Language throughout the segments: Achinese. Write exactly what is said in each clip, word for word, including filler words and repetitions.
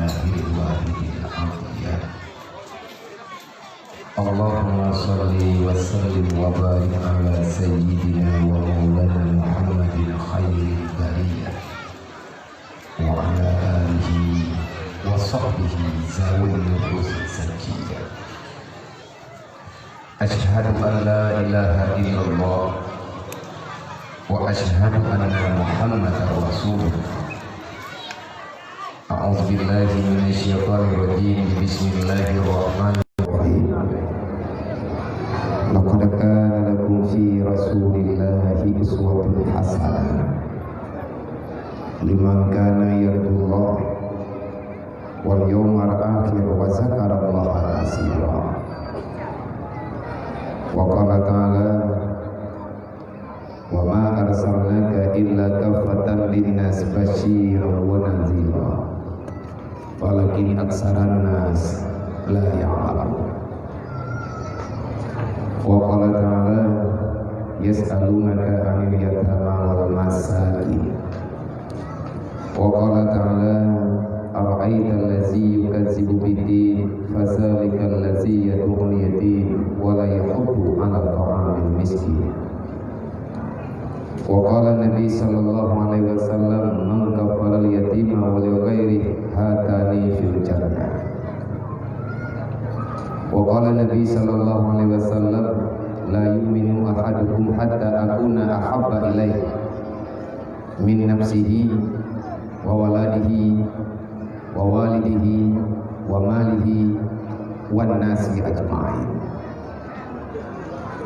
الواحد الأحد. اللهم صل وسلم وبارك على سيدنا ومولانا محمد خير البرية وعلى آله وصحبه ذوي النفوس الزكية. أشهد أن لا إله إلا الله وأشهد أن محمدا رسول الله. أعوذ بالله من الشيطان الرجيم. بسم الله الرحمن الرحيم. لقد كان لكم في رسول الله أسوة حسنة لمن كان يرجو الله واليوم الآخر وذكر الله كثيرا. وقال تعالى: وما أرسلناك إلا كافة للناس بشيرا ونذيرا ولكن أكثر الناس لا يعلمون. وقال تعالى: يسألونك عن اليتامى والمساكين. وقال تعالى: أرأيت الذي يكذب بالدين فذلك الذي يدع اليتيم ولا يحض على طعام المسكين. وقال النبي صلى الله عليه وسلم: من كفل اليتيم ولغيره هاتان في الجنة. وقال النبي صلى الله عليه وسلم: لا يؤمن أحدكم حتى أكون أحب إليه من نفسه وولده ووالده وماله والناس أجمعين.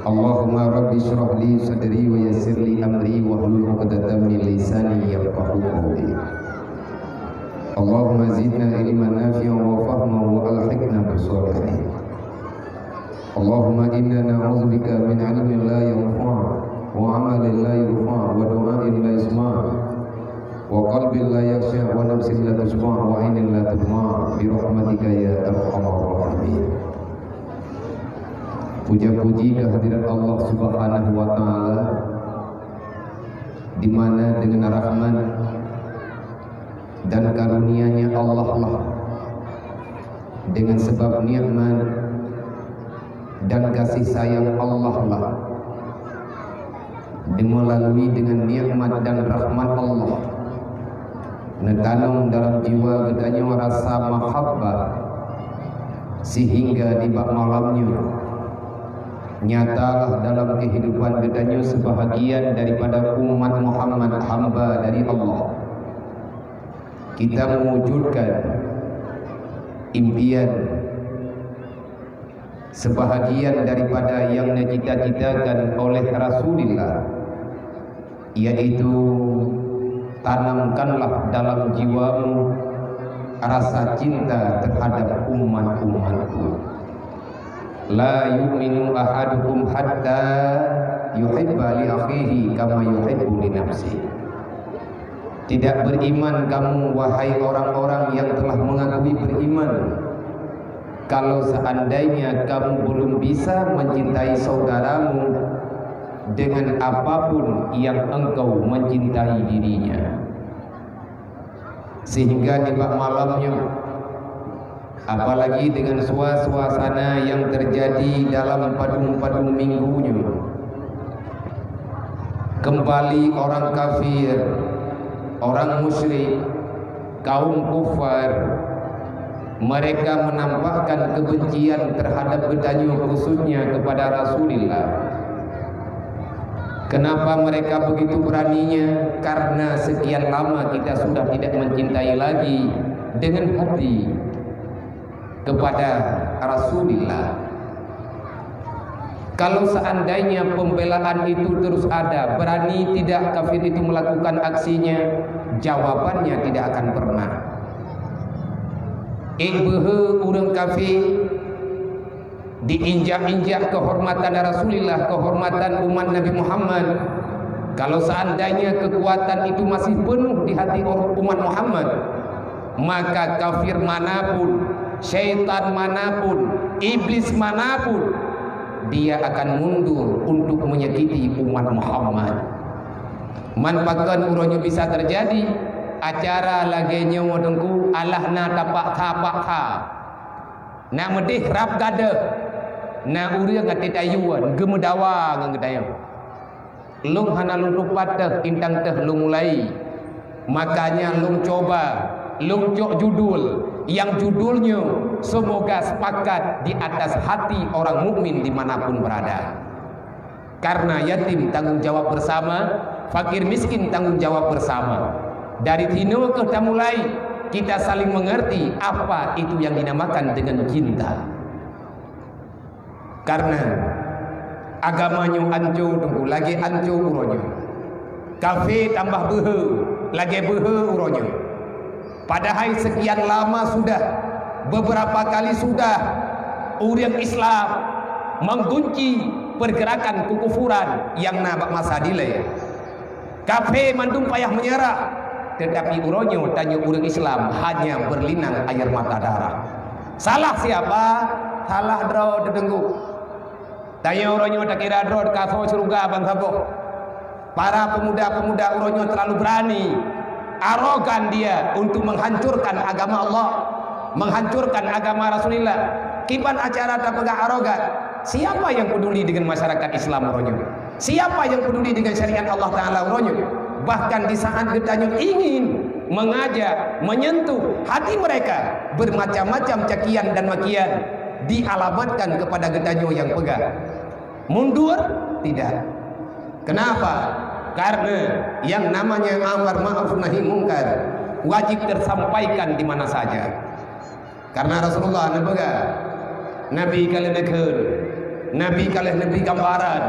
اللهم رب اشرح لي صدري ويسر لي أمري واحلل عقدة من لساني يفقهوا قولي. اللهم زدنا علما نافعا وفهما وألحقنا بالصالحين. اللهم إنا نعوذ بك من علم لا ينفع وعمل لا يرفع ودعاء لا يسمع وقلب لا يخشع ونفس لا تشبع وعين لا تدمع برحمتك يا أرحم الراحمين. Puja-puji kehadirat Allah Subhanahu wa Ta'ala, di mana dengan rahmat dan karunia-Nya Allah lah, dengan sebab nikmat dan kasih sayang Allah lah, dan melalui dengan nikmat dan rahmat Allah, neutanom dalam jiwa geutanyoe rasa mahabbah, sehingga di bak malam nyoe nyatalah dalam kehidupan geutanyoe sebahagian daripada umat Muhammad, hamba dari Allah. Kita mewujudkan impian sebahagian daripada yang dicita-citakan oleh Rasulullah, yaitu, tanamkanlah dalam jiwamu rasa cinta terhadap umat-umatku. La yu'minu ahadukum hatta yuhibba li akhihi kama yuhibbu li nafsihi. Tidak beriman kamu, wahai orang-orang yang telah mengakui beriman, kalau seandainya kamu belum bisa mencintai saudaramu dengan apapun yang engkau mencintai dirinya. Sehingga di bak malam nyoe, apalagi dengan sua-, suasana yang terjadi dalam padum-padum minggu nyoe, kembali orang kafir, orang musyrik, kaum kufar, mereka menampakkan kebencian terhadap geutanyoe, khususnya kepada Rasulullah. Kenapa mereka begitu beraninya? Karena sekian lama kita sudah tidak mencintai lagi dengan hati kepada Rasulullah. Kalau seandainya pembelaan itu terus ada, berani tidak kafir itu melakukan aksinya? Jawabannya tidak akan pernah. Ék beuhe ureuëng kafir, diinjak-injak kehormatan Rasulullah, kehormatan umat Nabi Muhammad. Kalau seandainya kekuatan itu masih penuh di hati or-, umat Muhammad, maka kafir manapun, syaitan manapun, iblis manapun, dia akan mundur untuk menyakiti umat Muhammad. Man pakon uroe nyoe bisa terjadi? Acara lagée nyoe Teungku, alah na tapaksa-paksa. Na meudeh rab gadôh, na ureuëng até tayue geumeudawa ngon geutanyoe. Lôn hana lôn tupat teuh, tintang teuh lôn mulai. Makanya lôn cuba, lôn cok judul, nyang judul nyoe semoga sepakat di atas hati orang mukmin dimanapun berada. Karena yatim tanggung jawab bersama, fakir miskin tanggung jawab bersama. Dari sinoe keuh tamulai, kita saling mengerti apa itu yang dinamakan dengan cinta. Karena agama nyoe anco Teungku, lagée anco uroe nyoe. Kafé tambah beuhe, lagée beuhe uroe nyoe. Padahai sekian lama sudah, beberapa kali sudah, ureuëng Islam menggunci pergerakan kekufuran nyang na bak masa dilée. Kafé mandum payah meunyeurah, teutapi uroe nyoe tanyoe ureuëng Islam hanya berlinang air mata darah. Salah siapa? Salah droe Teungku. Tanyoe uroe nyoe takira droe ka soe syeuruga ban saboh. Para pemuda-pemuda uroe nyoe terlalu berani, arogan dia untuk menghancurkan agama Allah, menghancurkan agama Rasulullah. Kiban acara tapeugah arogan. Siapa yang peduli dengan masyarakat Islam uroe nyoe? Siapa yang peduli dengan syariat Allah Taala uroe nyoe? Bahkan di saat geutanyoe ingin mengajak, menyentuh hati mereka, bermacam-macam cakian dan makian dialamatkan kepada geutanyoe nyang peugah. Mundur? Tidak. Kenapa? Karena yang namanya amar ma'ruf nahi mungkar wajib tersampaikan di mana saja. Karena Rasulullah neupeugah, Nabi ka lheueh neukheun, Nabi ka lheueh neubri gambaran.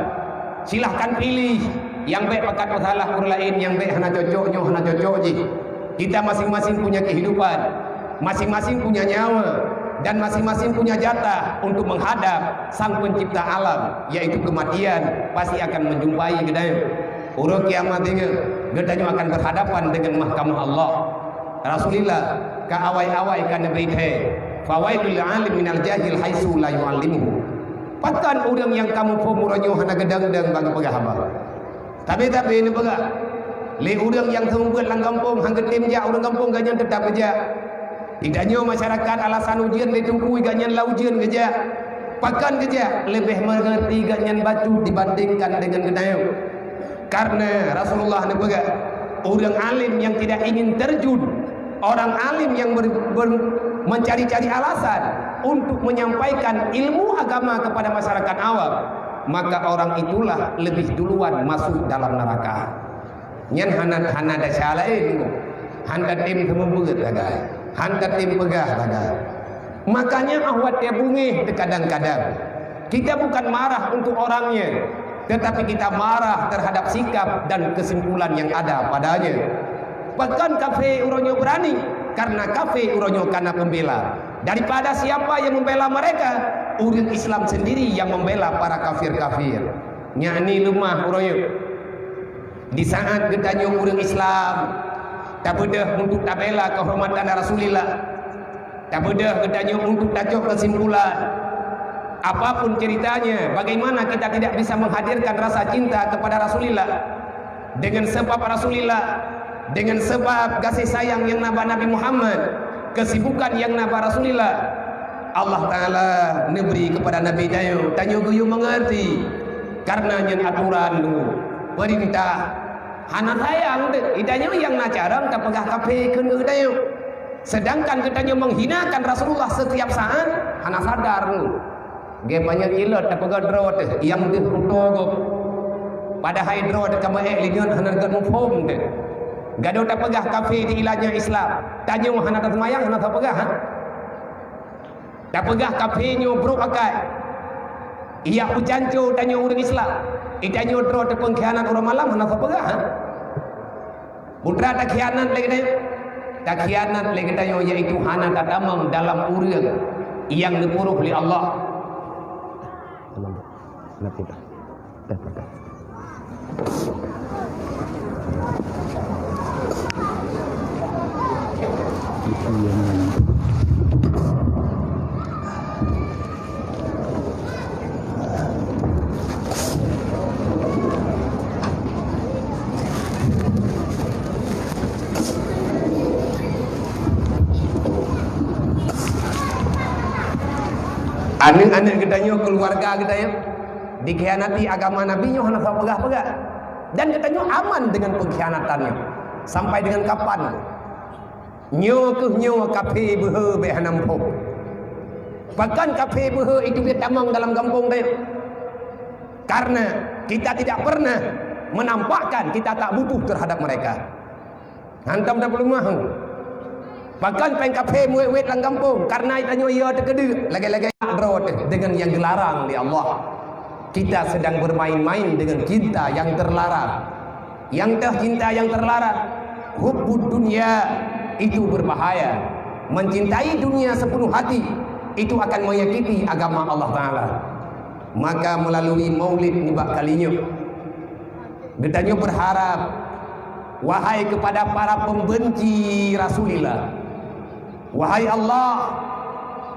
Silahkan pilih, nyang bék pakat peusalah ureuëng laén, nyang bék hana cocok nyoe, hana cocok jih. Kita masing-masing punya kehidupan, masing-masing punya nyawa, dan masing-masing punya jatah untuk menghadap Sang Pencipta alam, yaitu kematian, pasti akan menjumpai geutanyoe. Uroe kiamat ingat, geutanyoe akan berhadapan dengan mahkamah Allah. Rasulullah ka awai-awai ka neubri thée, "Fawailul alim minal jahil haitsu la yu'allimuhu." Pakon ureuëng nyang ka muphom uroe nyoe hana geudong-dong bak geupeugah haba? Tapi-tapi neupeugah, lé ureuëng nyang seumeubeuet lam gampông han geutem jak ureuëng gampông, gobnyan teutap geujak. Di tanyoe masyarakat alasan ujeuen lé Teungku, gobnyan lam ujeuen geujak. Pakon geujak? Leubeh meungerti gobnyan bacut dibandingkan deungon geutanyoe. Karena Rasulullah neupeugah, ureuëng alim yang tidak ingin terjun, orang alim yang ber-, ber-, mencari-cari alasan untuk menyampaikan ilmu agama kepada masyarakat awam, maka orang itulah lebih duluan masuk dalam neraka. Nyan hana, hana desya laén, han tatem seumeubeuet sagai, han tatem peugah sagai. Makanya ah watée beungéh teukadang-kadang, kita bukan marah untuk orangnya, tetapi kita marah terhadap sikap dan kesimpulan yang ada padanya. Pakon kafé uroe nyoe berani? Karena kafé uroe nyoe kana pembela. Daripada siapa yang membela mereka? Ureuëng Islam sendiri yang membela para kafir-kafir. Nyan ni leumah uroe nyoe. Di saat geutanyoe ureuëng Islam tabeudôh untuk tabela kehormatan Rasulullah, tabeudôh geutanyoe untuk tacok kesimpulan, apapun ceritanya, bagaimana kita tidak bisa menghadirkan rasa cinta kepada Rasulullah? Dengan sebab Rasulullah, dengan sebab gaséh sayang nyang na bak Nabi Muhammad, kesibukan nyang na bak Rasulullah, Allah Taala neubri kepada Nabi tanyoe, tanyoe geuyue mengerti. Karena nyan aturan, peurintah. Hana sayang teuh, geutanyoe nyang na carông tapeugah kafé keu geutanyoe. Sedangkan geutanyoe menghinakan Rasulullah setiap saat, hana sadar. Geuh panyöt ilot tapeugah droe teuh, nyang deuh putôh gob. Padahai droe teuh ka meuék lé nyoe hana gét muphom teuh. Gadôh tapeugah kafé di ilanya Islam. Tanyoe hana taseumayang, hana tapeugah, ha? Tapeugah kafé nyoe brok akai. Ijak peucanco tanyoe ureuëng Islam. Geutanyoe droe teuh peungkhianat uroe malam hana tapeugah, ha? Peue takhianat lé geutanyoe? Takhianat lé geutanyoe yaitu hana tatamong dalam ureuëng nyang neupuruh lé Allah. Aneuk-aneuk geutanyoe, keuluwarga geutanyoe dikhianati, agama Nabi nyoe hana sapeugah-peugah. Dan geutanyoe aman deungon peungkhianatan nyoe. Sampai deungon kapan? Nyoe kheueh nyoe kafé beuhe bék hana muphom. Pakon kafé beuhe itu biet tamong dalam gampông tanyoe? Karena kita tidak pernah menampakkan kita tak butuh terhadap mereka. Hantom tapeuleumah. Pakon péng kafé muet-muet lam gampông, karena tanyoe yo teukeudeuek, lagée-lagée droe teuh deungon nyang geularang lé Allah. Kita sedang bermain-main dengan cinta yang terlarang. Nyang teuh cinta yang terlarang, hubbud dunya, itu berbahaya. Mencintai dunia sepenuh hati, itu akan menyakiti agama Allah Taala. Maka melalui maulid nibak kali nyoe, geutanyoe berharap, wahai kepada para pembenci Rasulillah, wahai Allah,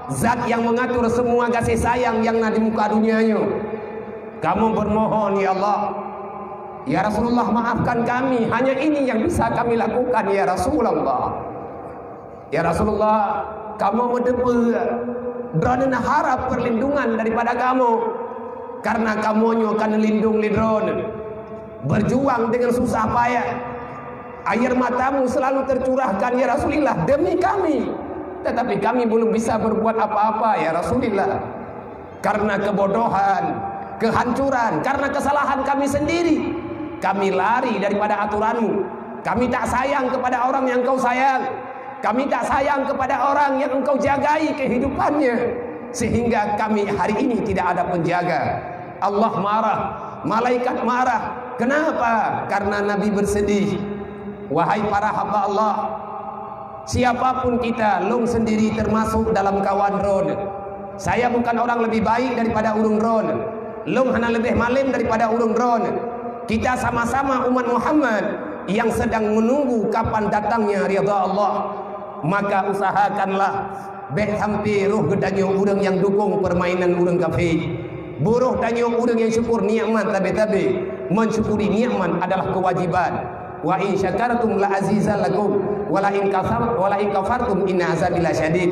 Zat yang mengatur semua kasih sayang yang na di muka dunia nyoe, kamoe bermohon, ya Allah, ya Rasulullah, maafkan kami, hanya ini yang bisa kami lakukan, ya Rasulullah. Ya Rasulullah, kamoe meuteupeue, droeneuh harap perlindungan daripada kamoe, karena kamoe nyoe ka neulindong lé droeneuh. Berjuang dengan susah payah. Air matamu selalu tercurahkan, ya Rasulillah, demi kami. Tetapi kami belum bisa berbuat apa-apa, ya Rasulillah. Karena kebodohan, kehancuran, karena kesalahan kami sendiri, kami lari daripada aturanmu. Kami tak sayang kepada orang yang kau sayang. Kami tak sayang kepada orang yang engkau jagai kehidupannya. Sehingga kami hari ini tidak ada penjaga. Allah marah, malaikat marah. Kenapa? Karena Nabi bersedih. Wahai para hamba Allah, siapapun kita, lôn sendiri termasuk dalam kawan droeneuh. Saya bukan orang lebih baik daripada ureuëng droeneuh. Lôn hana leubeh malem daripada ureuëng droeneuh. Kita sama-sama umat Muhammad yang sedang menunggu kapan datangnya ridha Allah. Maka usahakanlah bék sampai roh geutanyoe ureuëng nyang dukung permainan ureuëng kafé. Buroh tanyoe ureuëng nyang syukur nikmat tabe-tabe. Mensyukuri nikmat adalah kewajiban. Wa in syakartum la azidannakum, wa la in kafar-, wa la in kafartum inna azabi lasyadid.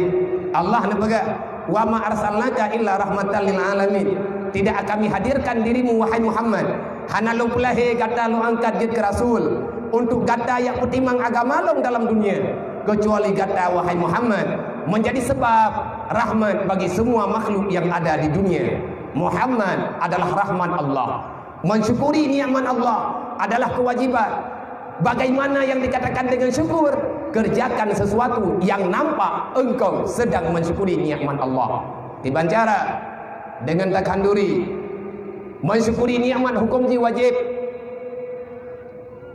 Allah neupeugah, "Wa ma arsalnaka illa rahmatan lil alamin." Tidak kami hadirkan dirimu, wahai Muhammad, hana lôn peulahé gata lôn angkat jeuet keu rasul, untuk gata jak peutimang agama lôn dalam dunia, kecuali gata, wahai Muhammad, menjadi sebab rahmat bagi semua makhluk yang ada di dunia. Muhammad adalah rahmat Allah. Mensyukuri nikmat Allah adalah kewajiban. Bagaimana yang dikatakan dengan syukur? Kerjakan sesuatu yang nampak engkau sedang mensyukuri nikmat Allah. Tiban cara dengan takhanduri, mensyukuri nikmat hukum jih wajib.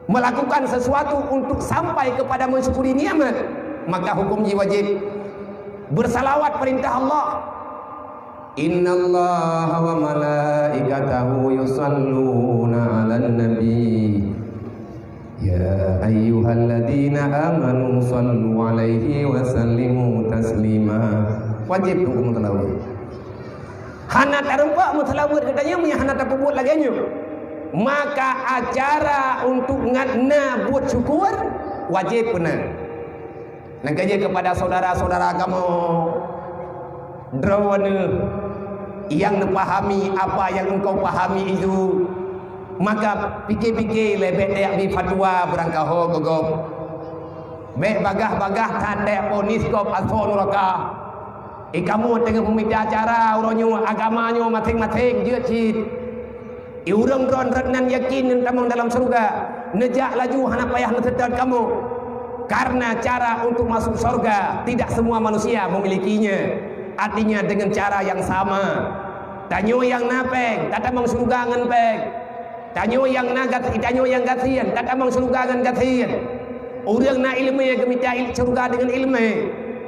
Melakukan sesuatu untuk sampai kepada mensyukuri nikmat, maka hukum jih wajib. Bersalawat perintah Allah. Innallaha wa malaikatahu yusalluna 'alan nabi. Ya ayyuhalladzina amanu sallu 'alaihi wa sallimu taslima. Wajib untuk mengetahui. Hana tareumpok meuseulaweuet geutanyoe meunyoe hana tapeubuet lagée nyoe. Maka acara untuk ngat na buet syukur wajéb beuna. Nyang keujeuet keupada syedara-syedara kamoe droeneuh nyang neupahami apa nyang engkau pahami itu, maka pike-pike lé bék tajak bi fatwa beurangkaho keu gob. Bék bagaih-bagaih that tajak ponis gob asoe nuraka. Eh, kamoe teungoh meumita cara uroe nyoe agama nyoe maséng-maséng jeuet cit. Eh, ureuëng droe rot nan yakin neutamong dalam syeuruga, neujak laju hana payah neuseutôt kamoe. Karena cara untuk masuk syeuruga tidak semua manusia memilikinya. Artinya dengan cara yang sama. Tanyoe nyang na péng, tatamong syeuruga ngon péng. Tanyoe nyang na gat-, tanyoe nyang gasien, tatamong syeuruga ngon gasien. Ureuëng na iéleumé geumita il-, syeuruga deungon iéleumé.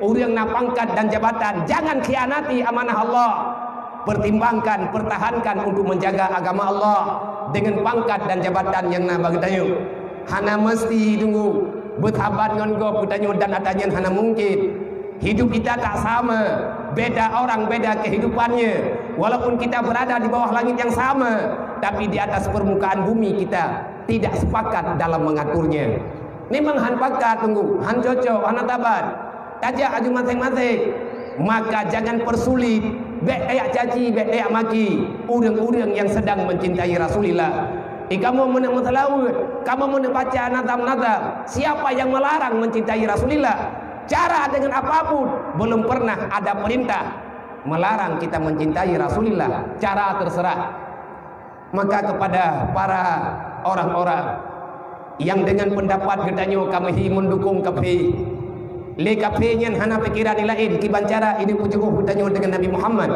Ureuëng na pangkat dan jabatan, jangan khianati amanah Allah. Pertimbangkan, pertahankan untuk menjaga agama Allah dengan pangkat dan jabatan nyang na bak geutanyoe. Hana meusti teungku beusaban ngon gob geutanyoe dan ata nyan hana mungkin. Hidup kita tak sama, beda orang, beda kehidupannya. Walaupun kita berada di bawah langit yang sama, tapi di atas permukaan bumi kita tidak sepakat dalam mengaturnya. Memang han pakat teungku, han cocok, hana taban. Tajak aju maséng-maséng. Maka jangan persulit Bék tajak caci, bék tajak maki ureuëng-ureuëng nyang sedang mencintai Rasulullah. Eh, kamoe meuneuk meuseulaweuet, kamoe meuneuk baca nazam-nazam. Siapa yang melarang mencintai Rasulullah? Cara dengan apapun, belum pernah ada perintah melarang kita mencintai Rasulullah. Cara terserah. Maka kepada para orang-orang yang dengan pendapat geutanyoe ka meuhi mendukung kafé, lé kafé nyan hana pikeran laén kiban cara ineupeujeuôh geutanyoe dengan Nabi Muhammad.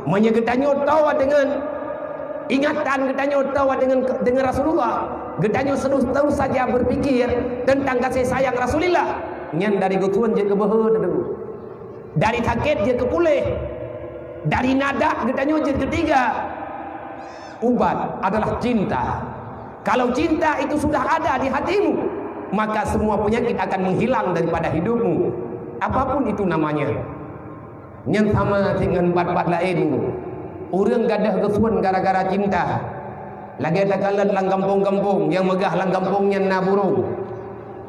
Meunyoe geutanyoe toe dengan ingatan geutanyoe toe dengan, dengan Rasulullah, geutanyoe terus, terus saja berpikir tentang kasih sayang Rasulullah, nyan dari geuthon jeuet keu beuhe teuh. Dari sakét jeuet keu puléh, dari nadak geutanyoe jeuet keu tiga. Ubat adalah cinta. Kalau cinta itu sudah ada di hatimu, maka semua penyakit akan menghilang daripada hidupmu. Apapun itu namanya. Nyan sama cit ngon bat-bat laén. Ureuëng gadôh geuthon gara-gara cinta. Lagée takalon lam gampông-gampông, nyang meugah lam gampông nyan na burông.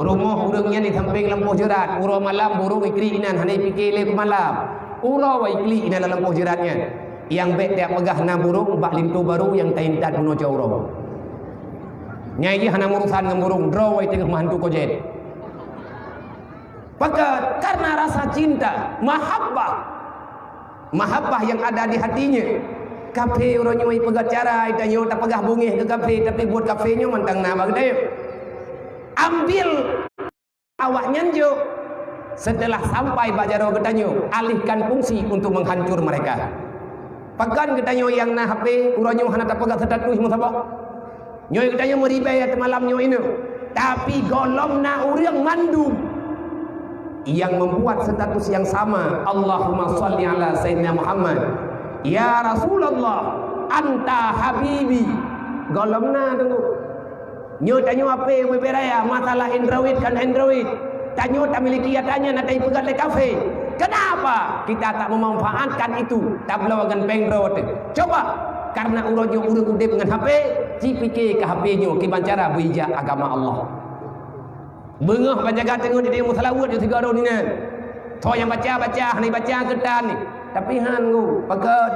Rumoh ureuëng nyan di sampéng lampôh jeurat, uroe malam burông iklik inan hana jipike lé keu malam. Uroe wai iklik inan lam lampôh jeurat nyan. Nyang bék tajak peugah na burông bak linto barô nyang taintat bunoe cot uroe. Nyai jih hana meurusan ngon burông, droe wai teungoh meuhantu kojet. Pakon? Karena rasa cinta, mahabbah. Mahabbah yang ada di hatinya. Kafé uroe nyoe peugah cara, tanyoe tapeugah beungéh keu kafé, tapi buet kafé nyoe mantong na bak geutanyoe. Ambil awaknyan jok, setelah sampai bak jaroe geutanyoe, alihkan fungsi untuk menghancur mereka. Pakon geutanyoe nyang na H P, uroe nyoe hana tapeugah status meusaboh? Nyoe geutanyoe meuribèe ateueh malam nyoe inong. Tapi gohlom na ureuëng mandum nyang membuat status yang sama, "Allahumma shalli ala Sayyidina Muhammad." "Ya Rasulullah, anta habibi." Gohlom na teungku. Nyoe tanyoe H P ubé raya, masalah Android kon Android. Tanyoe tamiliki atra nyan atra jipeugét lé kafé. Kenapa kita tak memanfaatkan itu? Tabloe ngon péng droe teuh. Coba, karena uroe nyoe ureuëng udeb ngon H P, jipike keu H P nyoe kiban cara beuijak agama Allah. Beungoh ban jaga teungoh di meuseulaweuet di sigoe droe nyan. Soe nyang baca-baca, hana baca keutan ni. Tapi han ngu, pakon?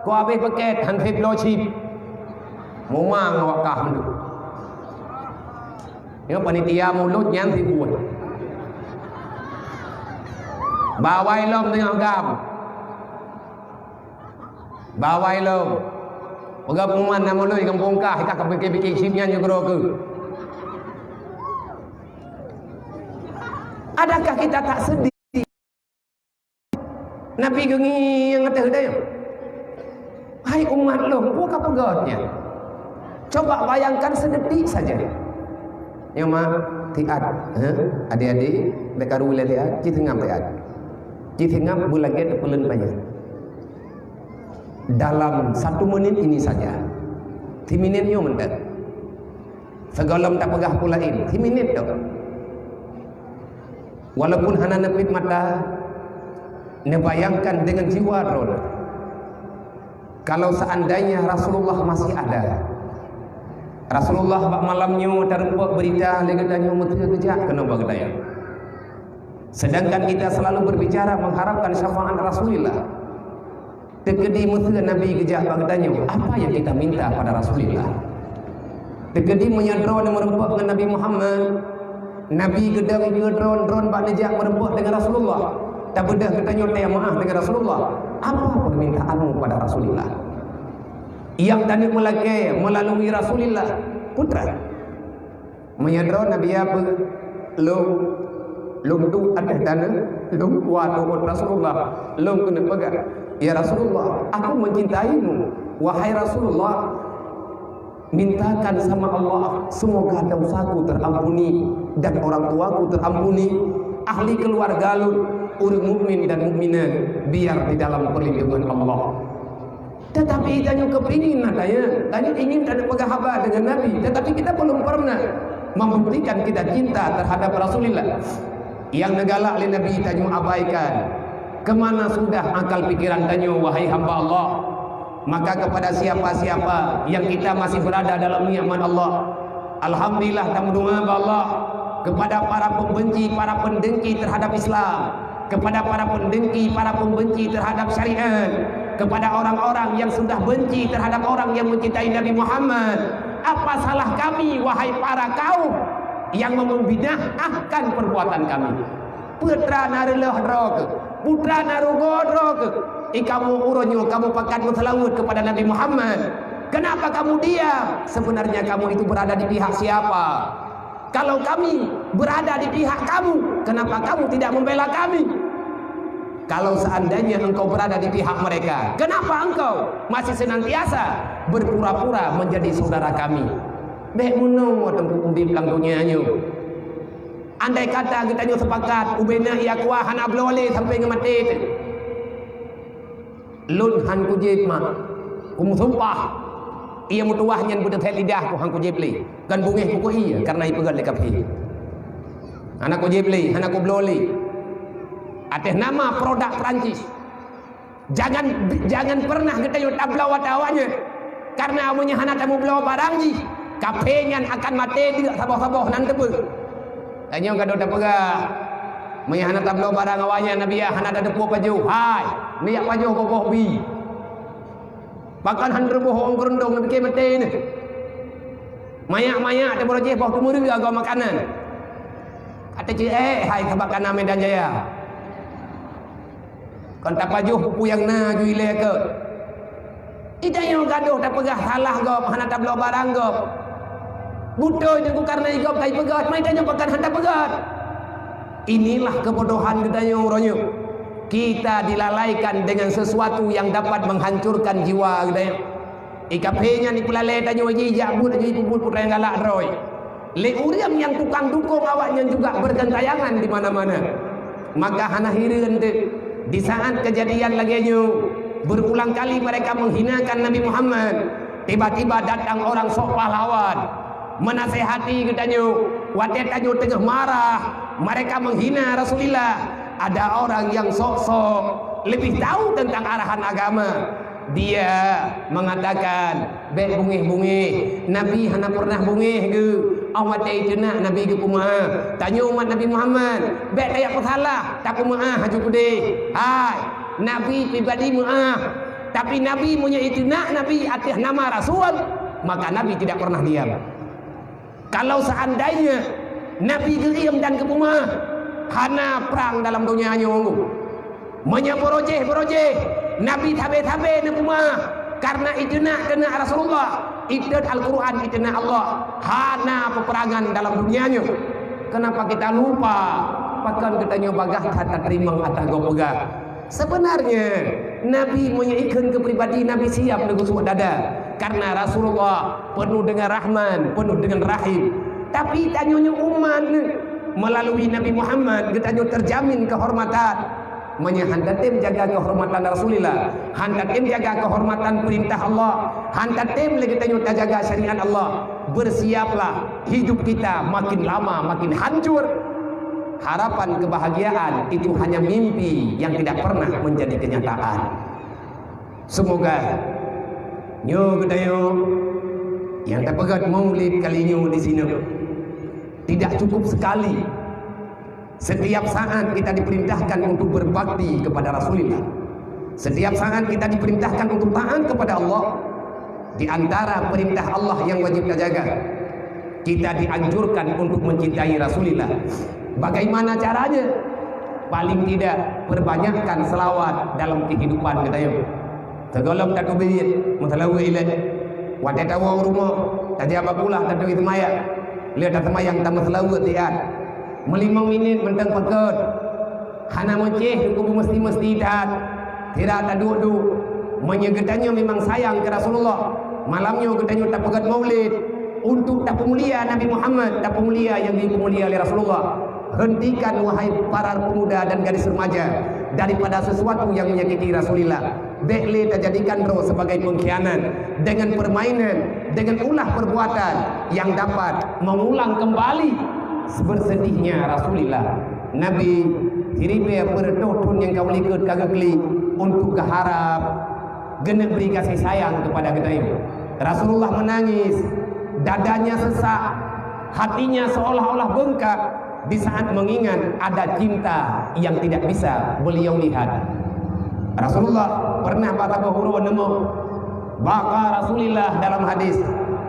Ku habéh paket, han sép bloe chip. Mumang awak kah meunan. Nyoe panitia mulod nyan sibuk. Bawai lom teungoh gam. Bawai lom. Peugah pengumuman na mulod gampông kah, ka pikir-pikir chip nyan nyoe keudroe keu. Adakah kita tak sedih? Nabi geungieng ateueh dayah. "Hai umat lôn, peue ka peugét nyan?" Coba bayangkan sedetik saja. Nyoe ma, tiat, ha? Adik-adik, bék karu lé tiat, ci seungab tiat. Ci seungab beulagée teupeuleun panyang. Dalam satu menit ini saja. Siminit nyoe mantong. Sigohlom tapeugah peue laén, siminit tok. Walaupun hana neupit mata, neubayangkan deungon jiwa droeneuh. Kalau seandainya Rasulullah masih ada, Rasulullah bak malam nyoe tarumpok beurita lé geutanyoe meuteue geujak keunoe bak geutanyoe. Sedangkan kita selalu berbicara mengharapkan syafaat Rasulullah. Teukeudi meuteue Nabi geujak bak geutanyoe, apa yang kita minta pada Rasulullah? Teukeudi meunyoe droeneuh meurumpok ngon Nabi Muhammad, Nabi geudong ikeue droen, droen bak neujak meurumpok dengan Rasulullah. Tabeudôh geutanyoe teuh meu'ah dengan Rasulullah. Apa permintaanmu pada Rasulullah? Nyang taneuk meulakée meulalu Rasulullah, putra. Meunyoe droe Nabi apa? Lôn, lôn duek ateueh tanoh, lôn kuat rot Rasulullah. Lôn keuneuk peugah, "Ya Rasulullah, aku mencintaimu." Wahai Rasulullah, mintakan sama Allah, semoga dosaku terampuni dan orang tuaku terampuni, ahli keluarga lôn, ureuëng mukmin dan mukminat, biar di dalam perlindungan Allah. Tetapi tanyoe keupingin na tanyoe, tanyoe ingin taneuk peugah haba deungon Nabi, tetapi kita belum pernah membuktikan kita cinta terhadap Rasulullah. Nyang neugalak lé Nabi tanyoe abaikan. Kemana sudah akal pikiran tanyoe, wahai hamba Allah? Maka kepada siapa-siapa yang kita masih berada dalam nikmat Allah, alhamdulillah, tameudoa bak Allah kepada para pembenci, para pendengki terhadap Islam, kepada para pendengki, para pembenci terhadap syariat, Kepada orang-orang yang sudah benci terhadap orang yang mencintai Nabi Muhammad, apa salah kami, wahai para kaum, yang membinahkan perbuatan kami? Peue atra na reuloh droe keuh, peue atra na rugoe droe keuh. I kamoe uroe nyoe kamoe pakat meuseulaweuet kepada Nabi Muhammad. Kenapa kamu diam? Sebenarnya kamu itu berada di pihak siapa? Kalau kami berada di pihak kamu, kenapa kamu tidak membela kami? Kalau seandainya engkau berada di pihak mereka, kenapa engkau masih senantiasa berpura-pura menjadi saudara kami? Bék meunoe teungku udeb lam donya nyoe. Andai kata geutanyoe sepakat, ubena ia kuah hana bloe lé sampai ngon maté teuh. Lôn han kujieb mak, kumeusumpah. Ia meutuwah nyan beudeuh lidah ku han kujieb lé. Kan bungéh ku keu ia karena ipeugét lé kafé. Hana kujieb lé, hana kubloe lé. Ateueh nama produk Perancis. Jangan, jangan pernah geutanyoe tabloe ata awaknyan. Karena meunyoe hana tameubloe barang jih, kafé nyan akan maté deuk saboh-saboh nan teubeuh. Tanyoe gadôh tapeugah, meunyoe hana tabloe barang awaknyan, Nabi hana tateupeue pajoh. Hai, neujak pajoh boh-boh bi. Pakon han reuboh ureuëng keureuntong neupiké maté nyoe. Manyak-manyak tameurojéh boh teumeureu agoe makanan. Ka teuceuek hai sabak kana Medan Jaya. Kon tapajoh peue-peue nyang na ju ilée keu. Itanyoe gadôh tapeugah salah gob, hana tabloe barang gob. Beutôi teungku karena i gob ka ipeugét, ma itanyoe pakon hana tapeugét. Inilah kebodohan geutanyoe uroe nyoe. Kita dilalaikan dengan sesuatu yang dapat menghancurkan jiwa geutanyoe. I kafé nyan ipeulalée tanyoe jih jak buet laju ipeubuet peue nyang galak droe. Lé ureuëng nyang tukang dukong awaknyan juga bergentayangan di mana-mana. Maka hana hireuen teuh, di saat kejadian lagée nyoe, berulang kali mereka menghinakan Nabi Muhammad. Tiba-tiba datang orang sok pahlawan, menasehati geutanyoe. Watée tanyoe teungoh marah, mereka menghina Rasulullah. Ada orang yang sok-sok lebih tahu tentang arahan agama. Dia mengatakan, "Bék bungéh-bungéh, Nabi hana pernah bungéh geuh. Óh watée iteunak Nabi geupeumeuáh. Tanyoe umat Nabi Muhammad, bék tajak peusalah, tapeumeuáh haju keudeh. Hai, Nabi pribadi meuáh. Tapi Nabi meunyoe iteunak Nabi ateueh nama Rasul, maka Nabi tidak pernah diam." Kalau seandainya Nabi geuiem dan geupeumeuáh, hana prang dalam donya nyoe. Meunyoe beurojéh-beurojéh, Nabi sabe-sabe neupeumeuáh, karena iteunak teunak Rasulullah, iteunak Al-Quran, iteunak Allah, hana peperangan dalam donya nyoe. Kenapa kita lupa? Pakon geutanyoe bagaih that tateurimong ata gob peugah. Sebenarnya, Nabi meunyoe ikheun keu pribadi, Nabi siap neugusok dada. Karena Rasulullah penuh dengan rahman, penuh dengan rahim. Tapi tanyoe nyoe umat neuh, melalui Nabi Muhammad, geutanyoe terjamin kehormatan. Meunyoe han tatem jaga kehormatan Rasulullah, han tatem jaga kehormatan perintah Allah, han tatem lé geutanyoe tajaga syariat Allah, bersiaplah, hidup kita makin lama makin hancur. Harapan kebahagiaan itu hanya mimpi yang tidak pernah menjadi kenyataan. Semoga nyoe geutanyoe nyang tapeugét maulid kali nyoe di sinoe tidak cukup sekali. Setiap saat kita diperintahkan untuk berbakti kepada Rasulullah. Setiap saat kita diperintahkan untuk taat kepada Allah. Di antara perintah Allah yang wajib tajaga, kita dianjurkan untuk mencintai Rasulullah. Bagaimana caranya? Paling tidak, perbanyakkan selawat dalam kehidupan geutanyoe. Sigohlom tateubiet, meuseulaweuet ilée. Watée tawoe u rumoh, tajak bak kulah taturi seumayang. Lheueh taseumayang tameuseulaweuet siat. Meulimong minit mantong pakon. Hana meucéh teungku beumeusti-meusti that. Sira taduek-duek. Meunyoe geutanyoe memang sayang keu Rasulullah, malam nyoe geutanyoe tapeugét maulid untuk tapeumulia Nabi Muhammad, tapeumulia nyang jipeumulia lé Rasulullah. Hentikan, wahai para pemuda dan gadis remaja, daripada sesuatu yang menyakiti Rasulullah. Bék lé tajadikan droe sebagai pengkhianat dengan permainan, dengan ulah perbuatan yang dapat mengulang kembali bersedihnya Rasulullah. Nabi siribée peureutôh thon nyang ka u likot ka geuklik untuk geuharab geuneuk bri kasih sayang kepada geutanyoe. Rasulullah menangis, dadanya sesak, hatinya seolah-olah bengkak di saat mengingat ada cinta yang tidak bisa beliau lihat. Rasulullah pernah bak saboh uroe neumoh, baka Rasulillah dalam hadis,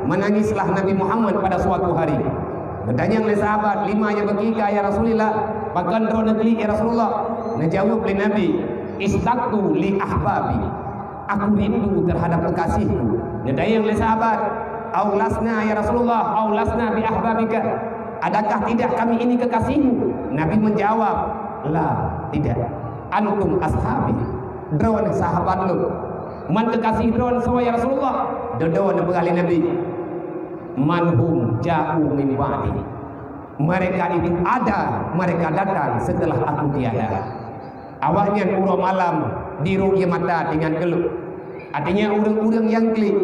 menangislah Nabi Muhammad pada suatu hari. Geutanyong lé sahabat, "Lima ya baki ka ya Rasulillah? Pakon droe neuklik ya Rasulullah?" Neujaweueb lé Nabi, "Ishtaqtu li ahbabi." Aku rindu terhadap kekasihku. Neutanyong lé sahabat, "Aulasna ya Rasulullah, aulasna bi ahbabika. Adakah tidak kami ini kekasihmu?" Nabi menjawab, "La, tidak. Antum ashabi." Droeneuh sahabat lôn. Man kekasih droeneuh soe ya Rasulullah? Dudoe neupeugah lé Nabi, "Man hum ja'u min ba'di." Mereka itu ada, mereka datang setelah aku tiada. Awaknyan uroe malam diru'yah mata dengan glôb. Artinya ureuëng-ureuëng nyang klik.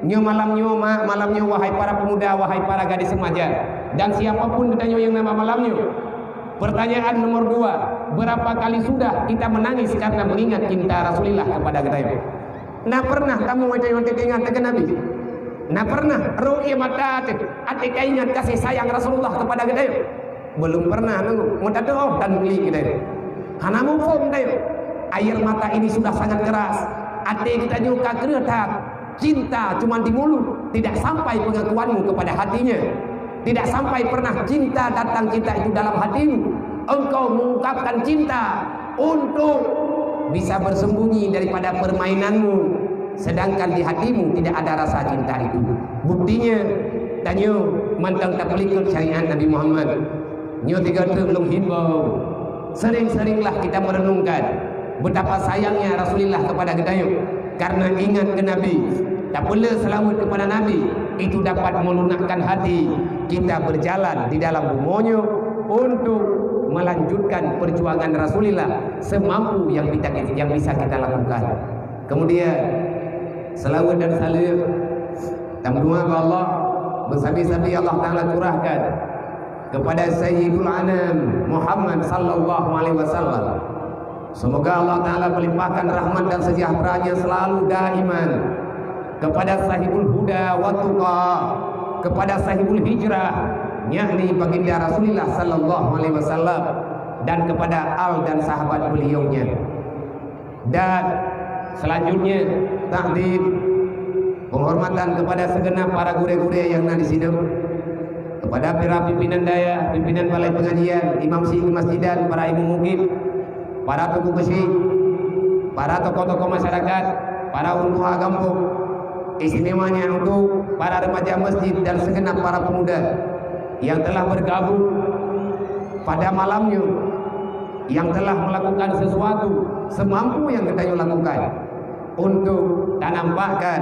Nyoe malam nyoe, ma-, malam nyoe, wahai para pemuda, wahai para gadis remaja, dan siapapun geutanyoe nyang na malam nyoe. Pertanyaan nomor dua, berapa kali sudah kita menangis karena mengingat cinta Rasulullah kepada geutanyoe? Na pernah kamoe watée-watée teuingat teuka Nabi? Na pernah ru'yah mata teuh, até ka ingat kasih sayang Rasulullah kepada geutanyoe? Belum pernah nunggu. Meutateuoh dan beli geutanyoe. Hana muphom tanyoe. Air mata ini sudah sangat keras. Até geutanyoe ka kreueh that. Cinta cuma di mulut, tidak sampai pengakuanmu kepada hatinya. Tidak sampai pernah cinta datang, cinta itu dalam hatimu. Engkau mengungkapkan cinta untuk bisa bersembunyi daripada permainanmu, sedangkan di hatimu tidak ada rasa cinta itu. Buktinya, tanyoe mantong tapeulikot syariat Nabi Muhammad. Nyoe tiga teuk lôn himbau, sering-seringlah kita merenungkan betapa sayangnya Rasulullah kepada geutanyoe. Karena ingat ke Nabi, tapeuleueh seulaweuet kepada Nabi, itu dapat melunakkan hati kita berjalan di dalam bumoe nyoe untuk melanjutkan perjuangan Rasulullah semampu yang kita, yang bisa kita lakukan. Kemudian, seulaweuet dan saleuem tameudoa bak Allah, beusabe-sabe Allah Taala curahkan kepada Sayyidul Anam Muhammad sallallahu alaihi wasallam. Semoga Allah Taala melimpahkan rahmat dan sejahtera-Nya selalu daiman kepada sahibul huda wa tuqa, kepada sahibul hijrah, yakni baginda Rasulullah sallallahu alaihi wasallam, dan kepada al dan sahabat beliaunya. Dan selanjutnya, takdim, penghormatan kepada segenap para gurée-gurée yang na di sinoe, kepada para pimpinan dayah, pimpinan balai pengajian, imam syiek masjidan, para imum mukim, para teungku keuchik, para tokoh-tokoh masyarakat, para ureuëng tuha gampông, istimewanya untuk para remaja masjid dan segenap para pemuda yang telah bergabung pada malam nyoe, yang telah melakukan sesuatu semampu yang geutanyoe lakukan untuk tanampakkan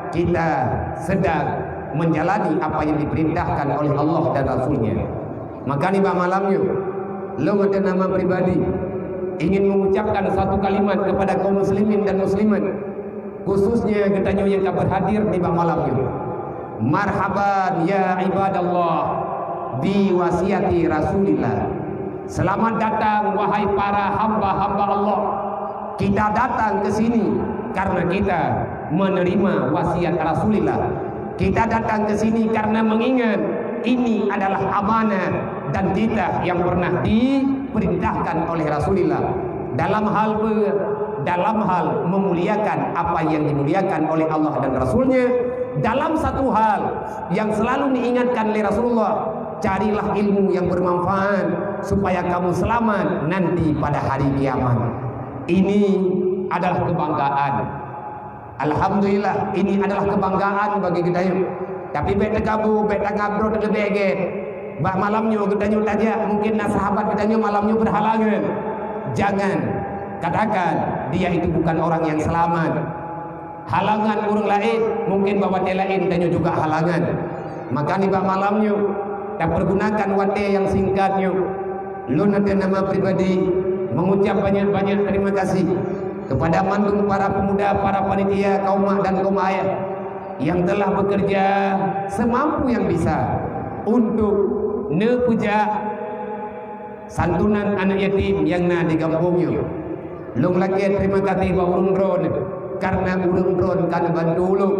kita sedang menjalani apa yang diperintahkan oleh Allah dan Rasul-Nya. Maka nibak malam nyoe, lôn ateueh nama pribadi ingin mengucapkan satu kalimat kepada kaum muslimin dan muslimat, khususnya geutanyoe nyang ka berhadir nibak malam nyoe. Marhaban ya ibadallah bi wasiati Rasulillah. Selamat datang wahai para hamba-hamba Allah. Kita datang ke sini karena kita menerima wasiat Rasulillah. Kita datang ke sini karena mengingat ini adalah amanah dan titah yang pernah diperintahkan oleh Rasulillah. Dalam hal be-, dalam hal memuliakan apa yang dimuliakan oleh Allah dan Rasul-Nya, dalam satu hal yang selalu diingatkan oleh Rasulullah, carilah ilmu yang bermanfaat supaya kamu selamat nanti pada hari kiamat. Ini adalah kebanggaan. Alhamdulillah, ini adalah kebanggaan bagi geutanyoe. Tapi bék teukabu, bék tangab droe leubeh gét. Bak malam nyoe geutanyoe tajak, mungkin na sahabat geutanyoe malam nyoe berhalangan. Jangan katakan dia itu bukan orang yang selamat. Halangan ureuëng laén, mungkin bak watée laén tanyoe juga halangan. Maka nibak malam nyoe, tapergunakan watée nyang singkat nyoe. Lôn ateueh nama pribadi mengucap banyak-banyak terima kasih kepada mandum para pemuda, para panitia, kaum mak dan kaum ayah yang telah bekerja semampu yang bisa untuk neupeujak santunan aneuk yatim nyang na di gampông nyoe. Lôn lakée terima kasih bak ureuëng droeneuh, karena ureuëng droeneuh ka neubantu ulôn.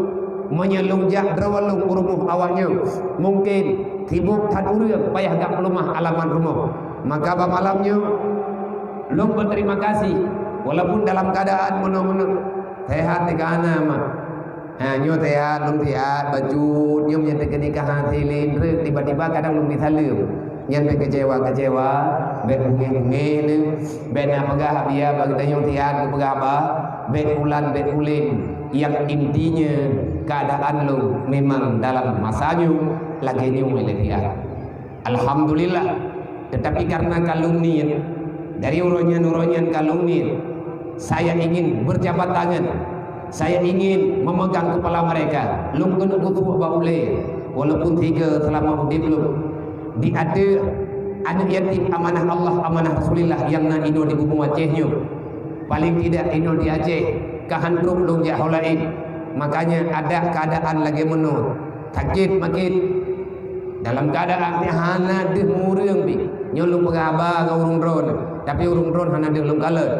Meunyoe lôn jak droe lôn u rumoh awaknyoe, mungkin sibuk that ureuëng payah gak peuleumah alamat rumoh. Maka bak malam nyoe, lôn beuterima kasih Walaupun dalam keadaan meunoe-meunoe, sehat di kana mah. Ha, nyoe sehat, lôn sehat, bacut, nyoe meunyoe teukeudi ka hase lé treuk, tiba-tiba kadang lôn misaleuem. Nyan bèk kecewa-kecewa, bèk bungéh-bungéh neuh, bèk na peugah bia bak geutanyoe sehat, geupeugah haba, bèk pulan, bèk pulen. Yang intinya, keadaan lôn memang dalam masa nyoe lagèe nyoe lé siat. Alhamdulillah. Tetapi karena ka lôn niet, dari uroe nyan, uroe nyan ka lôn niet, saya ingin berjabat tangan, saya ingin memegang kepala mereka. Lôn keuneuk geusuek bak ulèe, walaupun tiga selama udép lôn. Di ateueh aneuk yatim amanah Allah, amanah Rasulillah nyang na inoe di bumoe Aceh nyoe. Paling tidak inoe di Aceh, ka han trok lôn jak ho laén. Makanya ada keadaan lagèe meunoe, sakét makin. Dalam keadaan nyang hana deuh ureueng pih. Nyoe lôn peugah haba ngon ureueng droeneuh, tapi ureueng droeneuh hana deuh lôn kalon.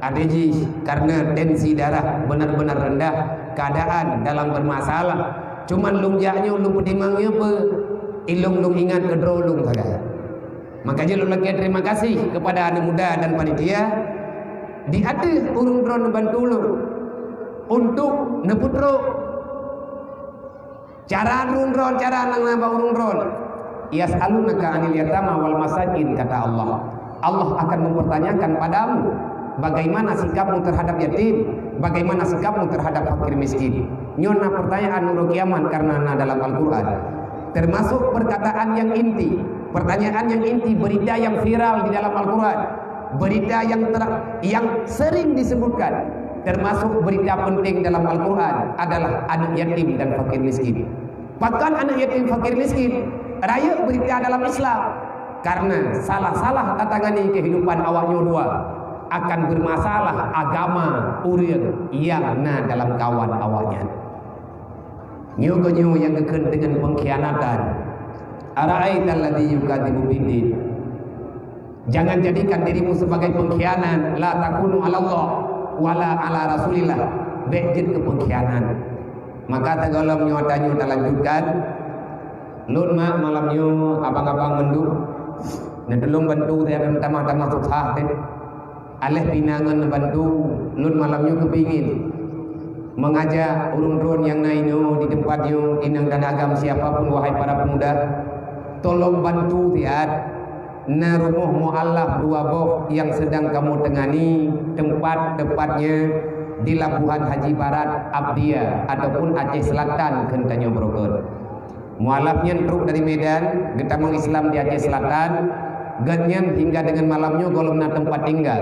Adak jih karena tensi darah benar-benar rendah, keadaan dalam bermasalah. Cuman lôn jak nyoe, lôn peutimang nyoe peue? Ilôn lôn ingat keu droe lôn sagai. Maka jeuet lôn lakèe terima kasih kepada aneuk muda dan panitia di ateueh ureueng droeneuh neubantu lôn untuk neupeutrok cara ureueng droeneuh, cara nyang na bak ureueng droeneuh. "Yas'alunaka 'anil yatama wal masakin," kata Allah. Allah akan mempertanyakan padamu bagaimana sikapmu terhadap yatim, bagaimana sikapmu terhadap fakir miskin. Nyoe na pertanyaan uroe kiamat karena na dalam Al-Quran. Termasuk perkataan yang inti, pertanyaan yang inti, berita yang viral di dalam Al-Quran, berita yang ter-, yang sering disebutkan, termasuk berita penting dalam Al-Quran adalah aneuk yatim dan fakir miskin. Pakon aneuk yatim fakir miskin rayeuk berita dalam Islam? Karena salah-salah tatangani kehidupan awak nyoe dua, akan bermasalah agama ureueng nyang na dalam kawan awak nyan. Nyoe keuh nyoe nyang geukheun deungon pengkhianatan. "Ara'aital ladzi yukadzibu biddin." Jangan jadikan dirimu sebagai pengkhianat, la takunu 'alallah wala 'ala Rasulillah. Bèk jeuet keu pengkhianat. Maka sigohlom nyoe tanyoe talanjutkan. Lôn mak malam nyoe abang-abang mandum, neutulông bantu saya tamah-tamah susah teuh. Aléh pih na ngon neubantu, lôn malam nyoe keupingin mengajak ureueng droen nyang na inoe di teumpat nyoe, inong dan agam siapa pun, wahai para pemuda, tolong bantu siat. Na rumoh mualaf dua boh nyang sedang kamoe teungani, tempat tepatnya di Labuhan Haji Barat, Abdia, ataupun Aceh Selatan kheun tanyoe barokon. Mualaf nyan trok dari Medan, geutamong Islam di Aceh Selatan, gobnyan hingga dengan malam nyoe gohlom na teumpat tinggal.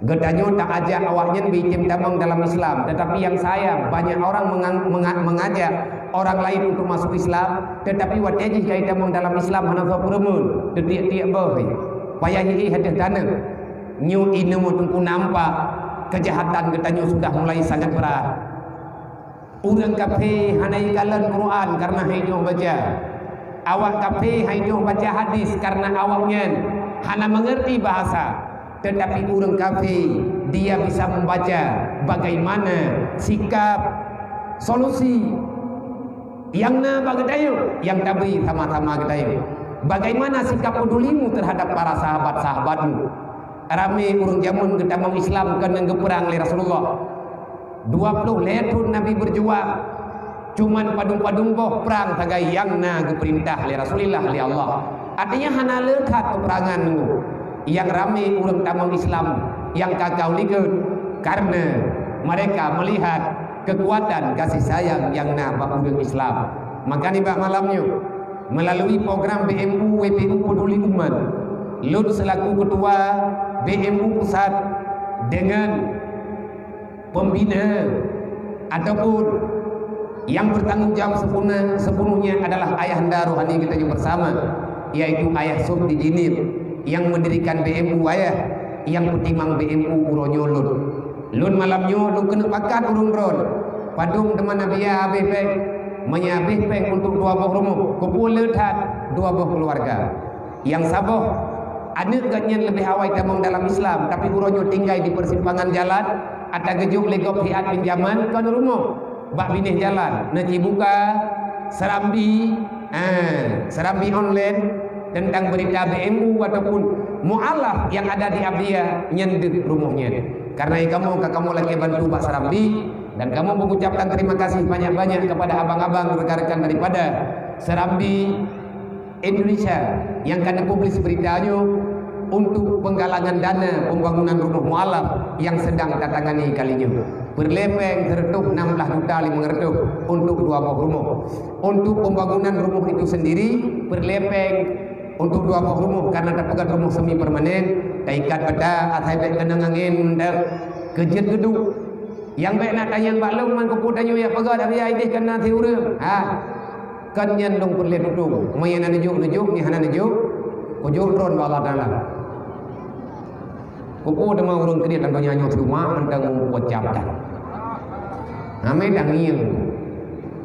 Geutanyoe ta-ajak awaknyan beu item tamong dalam Islam, tetapi yang sayang, banyak orang mengang-, menga-, mengajak orang lain untuk masuk Islam, tetapi watèe jih ka itamong dalam Islam hana soe peureumeun, teutiek-tiek boh. Payah hihi hadeuh taneuk. Nyoe inoe Teungku nampak kejahatan geutanyoe sudah mulai sangat berat. Ureueng kafé hana jikalon Quran karena han jiteupeue baca. Awak kafé han jiteupeue baca hadis karena awaknyan hana mengerti bahasa. Tetapi ureueng kafé, dia bisa membaca bagaimana sikap, solusi nyang na bak geutanyoe, nyang tabri sama-sama geutanyoe. Bagaimana sikap pedulimu terhadap para sahabat-sahabatmu? Ramé ureueng jameun geutamong Islam keuneuk geupeurang lé Rasulullah. Dua ploh lhèe thon Nabi berjuang, cuman padum-padum boh prang sagai nyang na geupeurintah lé Rasulullah lé Allah. Artinya hana le that peperangan nunggu. Nyang ramé ureueng tamong Islam nyang ka kau likot, karena mereka melihat kekuatan kasih sayang nyang na bak ureueng Islam. Maka nibak malam nyoe, melalui program B M U W P U Peduli Umat, lôn selaku ketua B M U pusat dengan pembina ataupun yang bertanggung jawab sepenuh-, sepenuhnya adalah ayahanda rohani kita yang bersama, yaitu Ayah Sop di Jeunieb yang mendirikan B M U Ayah, yang peutimang B M U uroe nyoe lôn. Lôn malam nyoe lôn keuneuk pakat ureueng droen. Padum teuma na biaya habéh péng. Meunyoe habéh péng untuk dua boh rumoh, keupeue le that dua boh keuluwarga. Nyang saboh, aneuk gobnyan leubeh awai tamong dalam Islam, tapi uroe nyoe tinggai di persimpangan jalan, ata geujok lé gob hiat pinjaman kon rumoh bak binéh jalan, neucibuka seurambi, eh, seurambi online, teuntang beurita B M U ataupun mualaf nyang ada di Abdya nyan deuh rumoh nyan. Karena kamoe ka kamoe lakée bantu bak Serambi, dan kamoe mengucapkan terima kasih banyak-banyak kepada abang-abang rekan-rekan daripada Serambi Indonesia nyang ka neupublis beurita nyoe untuk penggalangan dana pembangunan rumoh mualaf nyang sedang tatangani kali nyoe. Peureulée péng seureutôh nam blah juta limong reutôh untuk dua boh rumoh. Untuk pembangunan rumoh itu sendiri, peureulée péng untuk dua boh rumoh, karena tapeugét rumoh semi permanen, taikat bata asai bék keunong angén meuntang keujeuet geuduek. Nyang bék na tanyong bak lôn, man keupeue tanyoe jak peugét, tapi ideh kana si ureuëng. Ha. Kan nyan lôn peureulée tutong. Meunyo na neujok, neujok, meunyo hana neujok, kujok droen bak Allah Taala. Keupeue teuma ureuëng kriet lam donya nyoe teuma mantong mubuet jabatan. Ramé tangieng.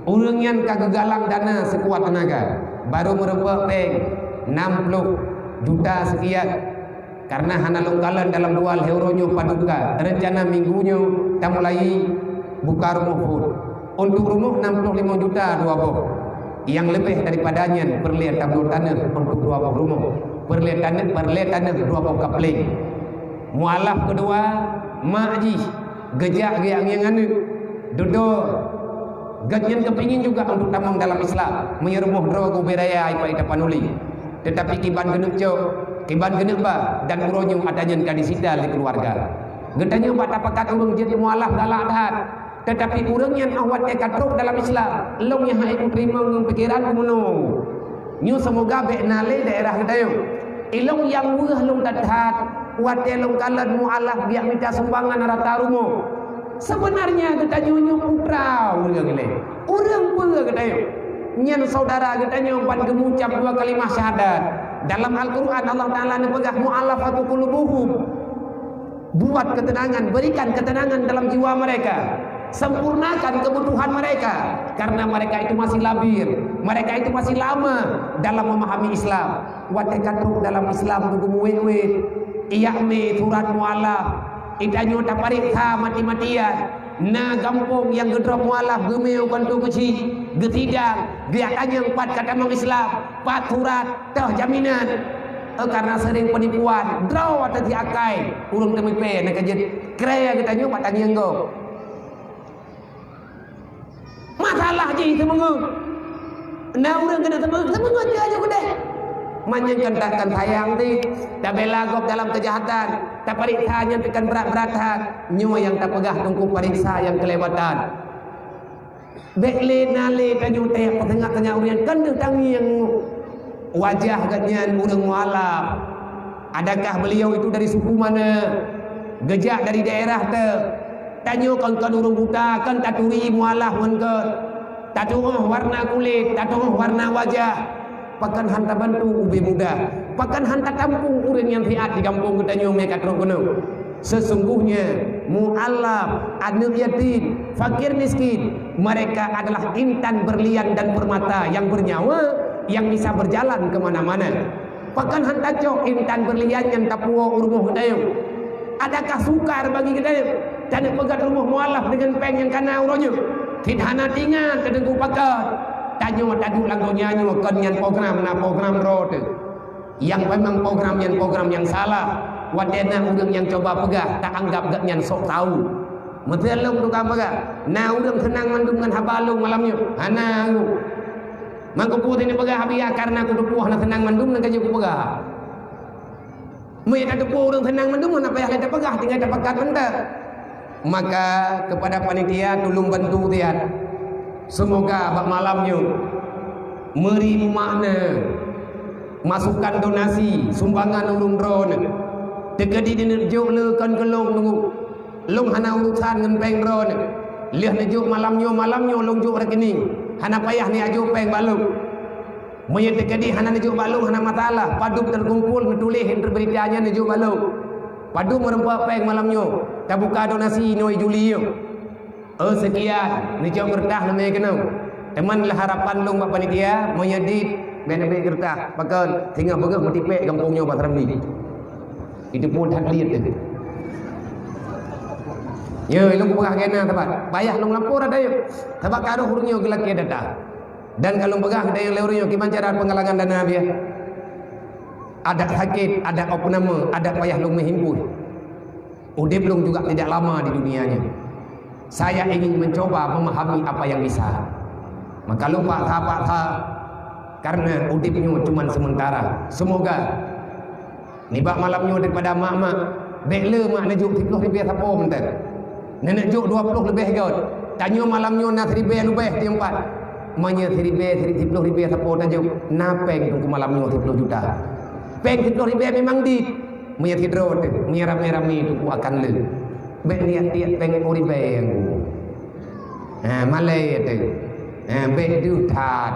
Ureuëng nyan ka geugalang dana seukuat teunaga, barô meureumpok péng nam ploh juta seukian. Karena hana lôn kalon dalam dua lhée uroe nyoe padub ka, reuncana minggu nyoe tamulai buka rumoh phon. Untuk rumoh nam ploh limong juta dua boh. Nyang leubeh daripada nyan peureulée tabloe taneuh untuk dua boh rumoh. Peureulée taneuh, peureulée taneuh dua boh kapleng. Mualaf keudua, mak jih geujak geuyak ngieng aneuëk. Dudoe, gobnyan geupingin juga untuk tamong dalam Islam, meunyo rumoh droe geubi raya ipat ita panuli. Tetapi kiban geuneuk cok, kiban geuneuk ba, dan uroe nyoe ata nyan ka disita lé keuluwarga. Geutanyoe bak tapakat ureuëng jeuet mualaf galak that. Tetapi ureuëng nyan óh watée ka trok dalam Islam, lôn nyang hana kuteurimong ngon pikeran keumeunong. Nyoe seumoga bék na lé daerah geutanyoe. Ilong nyang weueh lôn that-that, watée lôn kalon mualaf biak mita sumbangan rata rumoh. Sebenarnya geutanyoe nyoe putra ureuëng lé. Ureuëng peue geutanyoe? Nyan saudara geutanyoe ban geumucab dua kalimah syahadat. Dalam Al-Quran Allah Taala neupeugah mualafatu qulubuhum. Buat ketenangan, berikan ketenangan dalam jiwa mereka. Sempurnakan kebutuhan mereka, karena mereka itu masih labil, mereka itu masih lama dalam memahami Islam. Watée ka trok dalam Islam geumuwét-wét, iyak mé surat mualaf, itanyoe tapareksa mati-matian. Na gampông nyang geudrob mualaf geumé u kantô keuchik, geusidang, geutanyong pat ka tamong Islam, pat surat, toh jaminan. Eh, karena sering penipuan, droe ateueh akai ureuëng teumipée na ka jeuet krée geutanyoe pat tangieng gob. Masalah jih seumeungeue. Na ureuëng keuneuk seumeungeue, seumeungeue jih aju keudeh. Manyang kan takkan sayang ti, tabela gob dalam keujahatan, tapareksa nyan teukan brat-brat that. Nyoe nyang tapeugah teungku pareksa nyang keulewatan. Bék lé na lé tanyoe teuh peutengah-tengah ureuëng kan deuh tangieng. Wajah gobnyan ureuëng mualaf. Adakah beliau itu dari suku mana? Geujak dari daerah teuh. Tanyoe kon-kon ureuëng buta, kon taturi mualaf ngon kon. Tatuoh warna kulét, tatuoh warna wajah. Pakon han tabantu ubé muda? Pakon han tatampung ureuëng nyang siat di gampông geutanyoe mé ka trok keunoe? Sesungguhnya, mualaf, aneuk yatim, fakir miskin, mereka adalah intan berlian dan permata yang bernyawa, yang bisa berjalan ke mana-mana. Pakon han tacok intan berlian nyang tapuwoe u rumoh geutanyoe? Adakah sukar bagi geutanyoe taneuk peugét rumoh mualaf deungon péng nyang kana uroe nyoe? Cit hana teuingat teudeungoe pakon. Tanyoe taduek lam donya nyoe kon nyan program, na program droe teuh. Nyang memang program nyan program nyang salah. Watée na ureuëng nyang cuba peugah, taanggab gobnyan sok tahu. Meuteulông tukang peugah, na ureuëng seunang mandum ngon haba lôn malam nyoe? Hana, ngu. Mangkeupeue teuneuk peugah haba, kareuna kuteupeue hana seunang mandum, nyang ka jeuet kupeugah. Meunyo tateupeue ureuëng seunang mandum, hana payah lé tapeugah, tinggai tapakat mantong. Maka, kepada panitia, tulông bantu tiat. Semoga bak malam nyoe meuri makna masukan donasi, sumbangan ureuëng droeneuh. Teukeudi neuneuk jok le kon keu lôn nunggu. Lôn hana urusan ngon péng droeneuh. Lheueh neujok malam nyoe, malam nyoe lôn jok rekening. Hana payah neujok péng bak lôn. Meunyoe teukeudi hana neujok bak lôn, hana masalah. Padub teukumpul neutuléh, neubeurita nyan neujok bak lôn. Padub meureumpok péng malam nyoe, tabuka donasi noe Juli nyoe. Oh, sekian, neucok keureutah leumé keunoe. Teuma lah harapan lôn bak panitia, meunyoe dit, bèk neubri keureutah. Pakon, singoh beugöt meutipék gampông nyoe bak Serambi. Itu pun that liet teuh. Yo, lôn kupeugah keu na sabat. Payah lôn lapor ada yuk. Sabab ka roh ureuëng nyoe geulakée data. Dan ka lôn peugah keu ureuëng nyoe kiban cara penggalangan dana biasa. Adak sakét, adak opname, adak payah lôn meuhimpun. Udép lôn juga tidak lama di dunia nyoe. Saya ingin mencoba memahami apa yang bisa. Maka lôn paksa-paksa, karena udép nyoe cuma sementara. Semoga nibak malam nyoe daripada mak-mak, bék le mak neujok siploh ribèe sapo mantong. Neujok dua ploh leubeh göt. Tanyoe malam nyoe na siribèe leubeh teumpat. Meunyoe siribèe, siri-, siploh ribèe sapo tajok, na péng teungku malam nyoe siploh juta. Péng siploh ribèe memang dit. Meunyoe sidroe teuh, meunyoe ramé-ramé teungku akan le. Bék niat-niat péng ribèe nyang ku. Ha, malèe teuh. Ha, bék deuh that.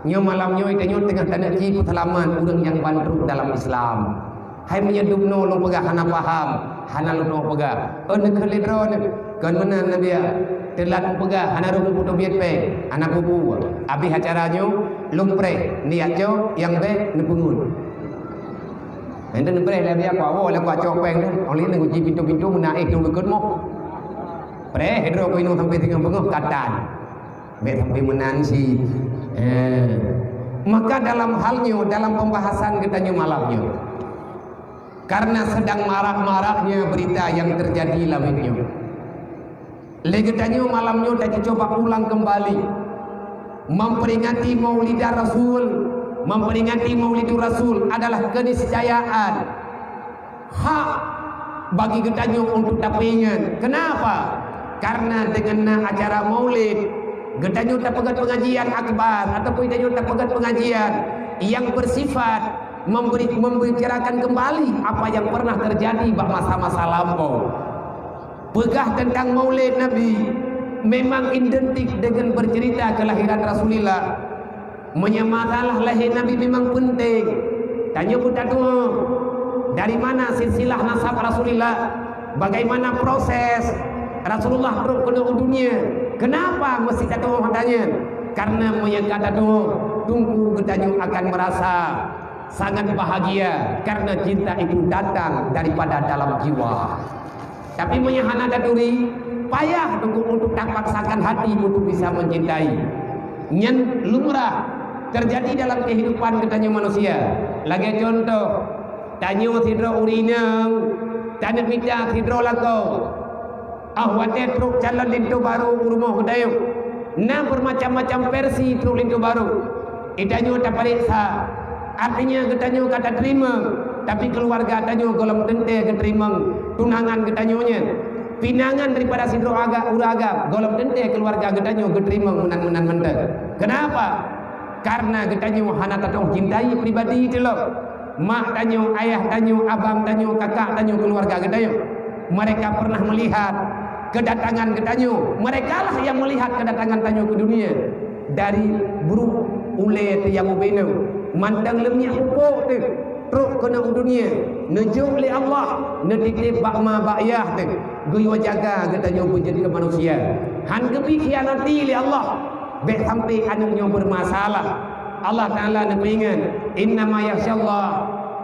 Nyoe malam nyoe tanyoe teungoh taneuk ci peuseulamat ureueng nyang ban trok dalam Islam. Hai meunyoe dumnoe lôn peugah hana paham, hana lôn peugah. Oh, neukheun lé droeneuh. Kon meunan neubiet. Teulat peugah, hana rhot putôh biet péng. Hana peue-peue. Abéh acara nyoe, lôn preh. Niat nyoe, nyang bèe neupeungeut. Hana neupreh lé biet, kuwoe lé kucok péng nyoe. Oleh nyoe uji pintoe-pintoe meunan éh tu geukheun moh. Preh, droe keu inong sampai singoh beungoh, katan. Bék sampai meunan cit. Eh. Maka dalam hal nyoe, dalam pembahasan geutanyoe malam nyoe, karena sedang marak-maraknya berita yang terjadi lawét nyoe, lé geutanyoe malam nyoe tacucoba ulang kembali memperingati Maulidan Rasul, memperingati Maulidur Rasul adalah keniscayaan hak bagi geutanyoe untuk tapeuingat. Kenapa? Karena dengan na acara maulid, geutanyoe tapeugét pengajian akbar ataupun geutanyoe tapeugét pengajian yang bersifat memberi, membicarakan kembali apa yang pernah terjadi bak masa-masa lampau. Peugah tentang maulid Nabi memang identik dengan bercerita kelahiran Rasulullah. Meunyoe masalah lahé Nabi memang penting. Tanyoe beutatu'oh dari mana silsilah nasab Rasulullah, bagaimana proses Rasulullah trok keunoe u dunia. Kenapa mesti tatu'oh tanyoe? Karena meunyoe ka tatu'oh, teungku geutanyoe akan merasa sangat bahagia karena cinta itu datang daripada dalam jiwa. Tapi meunyoe hana taturi, payah teungku untuk tapaksakan hati untuk bisa mencintai. Nyan lumrah terjadi dalam kehidupan geutanyoe manusia. Lagèe contoh, tanyoe sidroe ureueng inong, taneuk mita sidroe lakoe. Ah, watèe trok calon linto barô u rumoh geutanyoe, na bermacam-macam versi trok linto barô. Geutanyoe tapareksa, artinya geutanyoe ka tateurimong, tapi keuluwarga tanyoe gohlom teuntèe geuteurimong tunangan geutanyoe nyan. Pinangan daripada sidroe aga-, ureueng agam, gohlom teuntèe keuluwarga geutanyoe geuteurimong meunan-meunan mantong. Kenapa? Karena geutanyoe hana tatu'oh cintai pribadi teuh lom. Mak tanyoe, ayah tanyoe, abang tanyoe, kakak tanyoe, keuluwarga geutanyoe, mereka pernah melihat kedatangan geutanyoe. Merekalah yang melihat kedatangan tanyoe ke dunia dari bruek ulèe teuh nyang ubé nyoe. Mantong leumiek pupuk teuh trok keunoe u dunia, neujok lé Allah, neutitép bak ma bak yah teuh, geuyue jaga geutanyoe beujeuet keu manusia. Han geubri khianati lé Allah. Bèk sampai aneuk nyoe bermasalah. Allah Taala neupeuingat, "Innama yakhsyallaha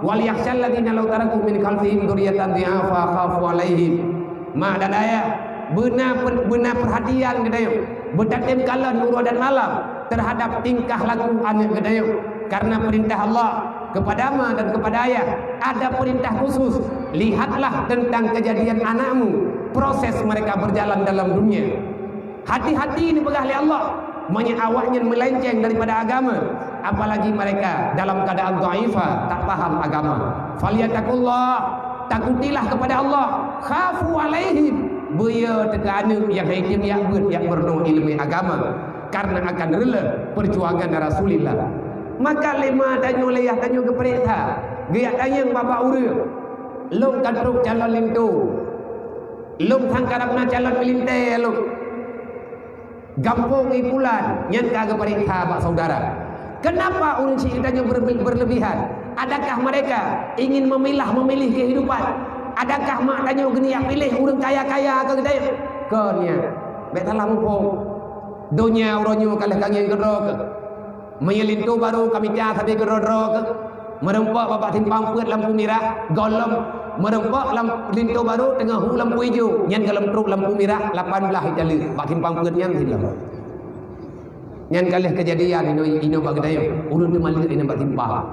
wal yakhsyalladzina law taraku min khalfihim dzurriyyatan dhi'afa khafu 'alaihim." Mak dan ayah, beuna pe-, beuna perhatian geutanyoe. Beutatem kalon uroe dan malam terhadap tingkah laku aneuk geutanyoe. Karena perintah Allah kepada ma dan kepada ayah, ada perintah khusus. Lihatlah tentang kejadian anakmu, proses mereka berjalan dalam dunia. Hati-hati neupeugah lé Allah, meunyoe awaknyan meulenceng daripada agama, apalagi mereka dalam keadaan dhaifah, tak paham agama. Falyattaqullah, takutilah kepada Allah, khafu 'alaihim, beu-eu teuka aneuk nyang hana item jak beuet jak meurunoe ileumèe agama, karena akan reuloh perjuangan Rasulullah. Maka lé ma tanyoe, lé yah tanyoe geupareksa, geujak tanyong bak-bak ureueng, "Lôn ka trok calon linto, lôn sang karab na calon meulintèe lôn." Gampông Ipulan nyan ka geupareksa bak saudara. Kenapa ureueng syiek tanyoe ber-, berlebihan? Adakah mereka ingin memilah memilih kehidupan? Adakah mak tanyoe geuniyak piléh ureueng kaya-kaya keu geutanyoe? Kon nyan. Bèk salah muphom. Donya uroe nyoe ka lheueh ka ngieng keudroe keuh. Meunyoe linto barô ka mita sabe keudroe-droe keuh, meureumpok bak simpang peuet lampu mirah, gohlom meureumpok lam linto barô teungoh hu lampu ijo, nyan gohlom trok lampu mirah lapan blaih italeuek bak simpang peuet nyan silom. Nyan ka lheueh keujadian inoe, inoe bak geutanyoe, ureueng teumaleuek inoe bak simpang.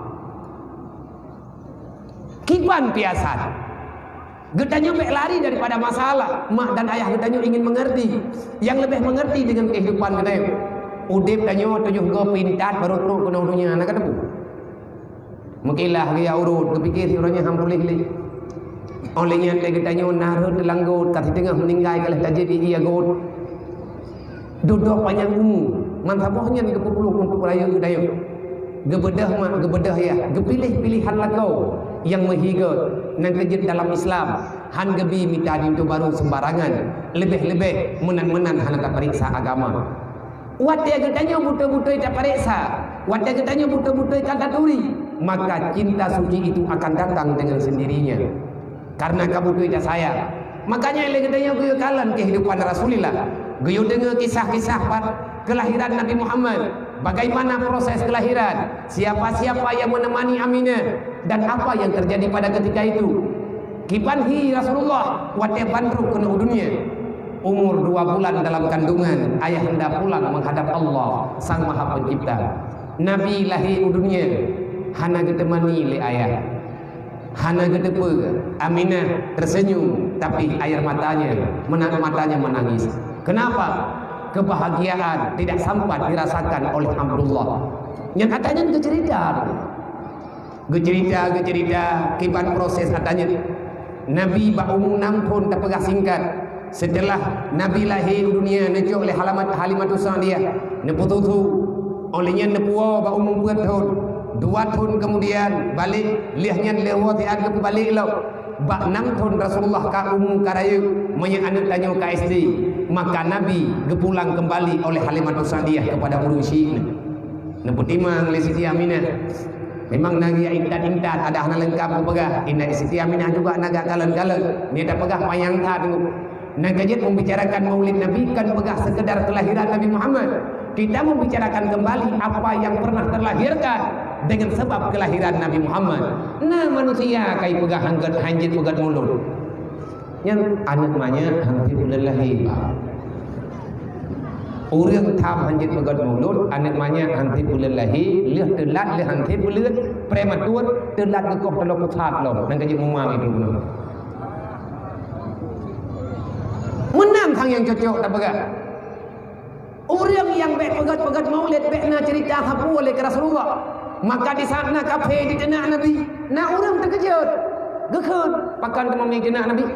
Kiban piasan. Geutanyoe bék lari daripada masalah. Mak dan ayah geutanyoe ingin mengerti. Yang lebih mengerti dengan kehidupan geutanyoe. Udeb tanyoe tujoh goe peuintat baru trok keunoe donya, na ka teupeu. Meukilah geuya urot, geupike si uroe nyan han puléh lé. Óh lheueh nyan lé geutanyoe na rhot teulanggot, ka siteungoh meuninggai ka lheueh tajép ie got. Dudoe panyang umu, meusaboh nyan geupeuplôh untuk rayeuk geutanyoe. Geubeudôh mak, geubeudôh yah, geupiléh pilihan lakoe nyang meuhigot, nyang keujeuet dalam Islam, han geubi mita pintoe barô seumbarangan, leubeh-leubeh meunan-meunan hana tapareksa agama. Watée geutanyoe beutôi-beutôi tapareksa, watée geutanyoe beutôi-beutôi ka taturi, maka cinta suci itu akan datang dengan sendirinya. Karena ka beutôi tasayang. Makanya lé geutanyoe geuyue kalon kehidupan Rasulullah. Geuyue deungoe kisah-kisah pat kelahiran Nabi Muhammad. Bagaimana proses kelahiran? Siapa-siapa yang menemani Aminah? Dan apa yang terjadi pada ketika itu? Kiban hi Rasulullah watée ban trok keunoe u dunia. Umur dua bulan dalam kandungan, ayahanda pulang menghadap Allah, Sang Maha Pencipta. Nabi lahé u dunia hana geuteumani lé ayah. Hana geuteupeue, Aminah tersenyum, tapi air matanya, mena-, matanya menangis. Kenapa? Kebahagiaan tidak sempat dirasakan oleh Abdullah. Nyan ata nyan geuceurita. Geuceurita, geuceurita, kiban proses ata nyan. Nabi bak umu nam thon, tapeugah singkat. Seuteulah Nabi lahé u dunia, neucok lé Halamat-, Halimatus Sa'diyah, neupeususu. Óh lheueh nyan neupuwoe bak umu peuet thon. Dua thon keumudian, balek, lheueh nyan lheueh woe siat geupeubalek lom. Bak nam thon Rasulullah ka umu ka rayeuk, meunyoe aneuk tanyoe ka S D, maka Nabi geupulang keumbali oleh Halimatus Sa'diyah keupada ureueng syiek nyan. Neupeutimang lé Siti Aminah. Memang na geujak intat-intat, adak hana leungkap geupeugah. Intat Siti Aminah juga na geukalon-kalon. Nyan tapeugah panyang that teungku. Nyang ka jeuet membicarakan Maulid Nabi kan peugah sekedar kelahiran Nabi Muhammad. Kita membicarakan kembali apa yang pernah terlahirkan dengan sebab kelahiran Nabi Muhammad. Na manusia kai peugah han gét, han jeuet peugét mulod. Nyan aneuk manyak han sép buleuen lahé. Ureueng tham han jeuet peugét mulod, aneuk manyak han sép buleuen lahé, lheueh teulat, lheueh han sép buleuen, prematur, teulat geukoh taloe pusat lom, nyang ka jeuet mumang itu bunoe. Meunan sang nyang cocok tapeugah. Ureueng nyang bék peugét-peugét Maulid bék na ceurita haba lé keu Rasulullah. Maka di saat na kafé jiteunak Nabi, na ureueng teukeujot. Geukheun, "Pakon teuma mi teunak Nabi?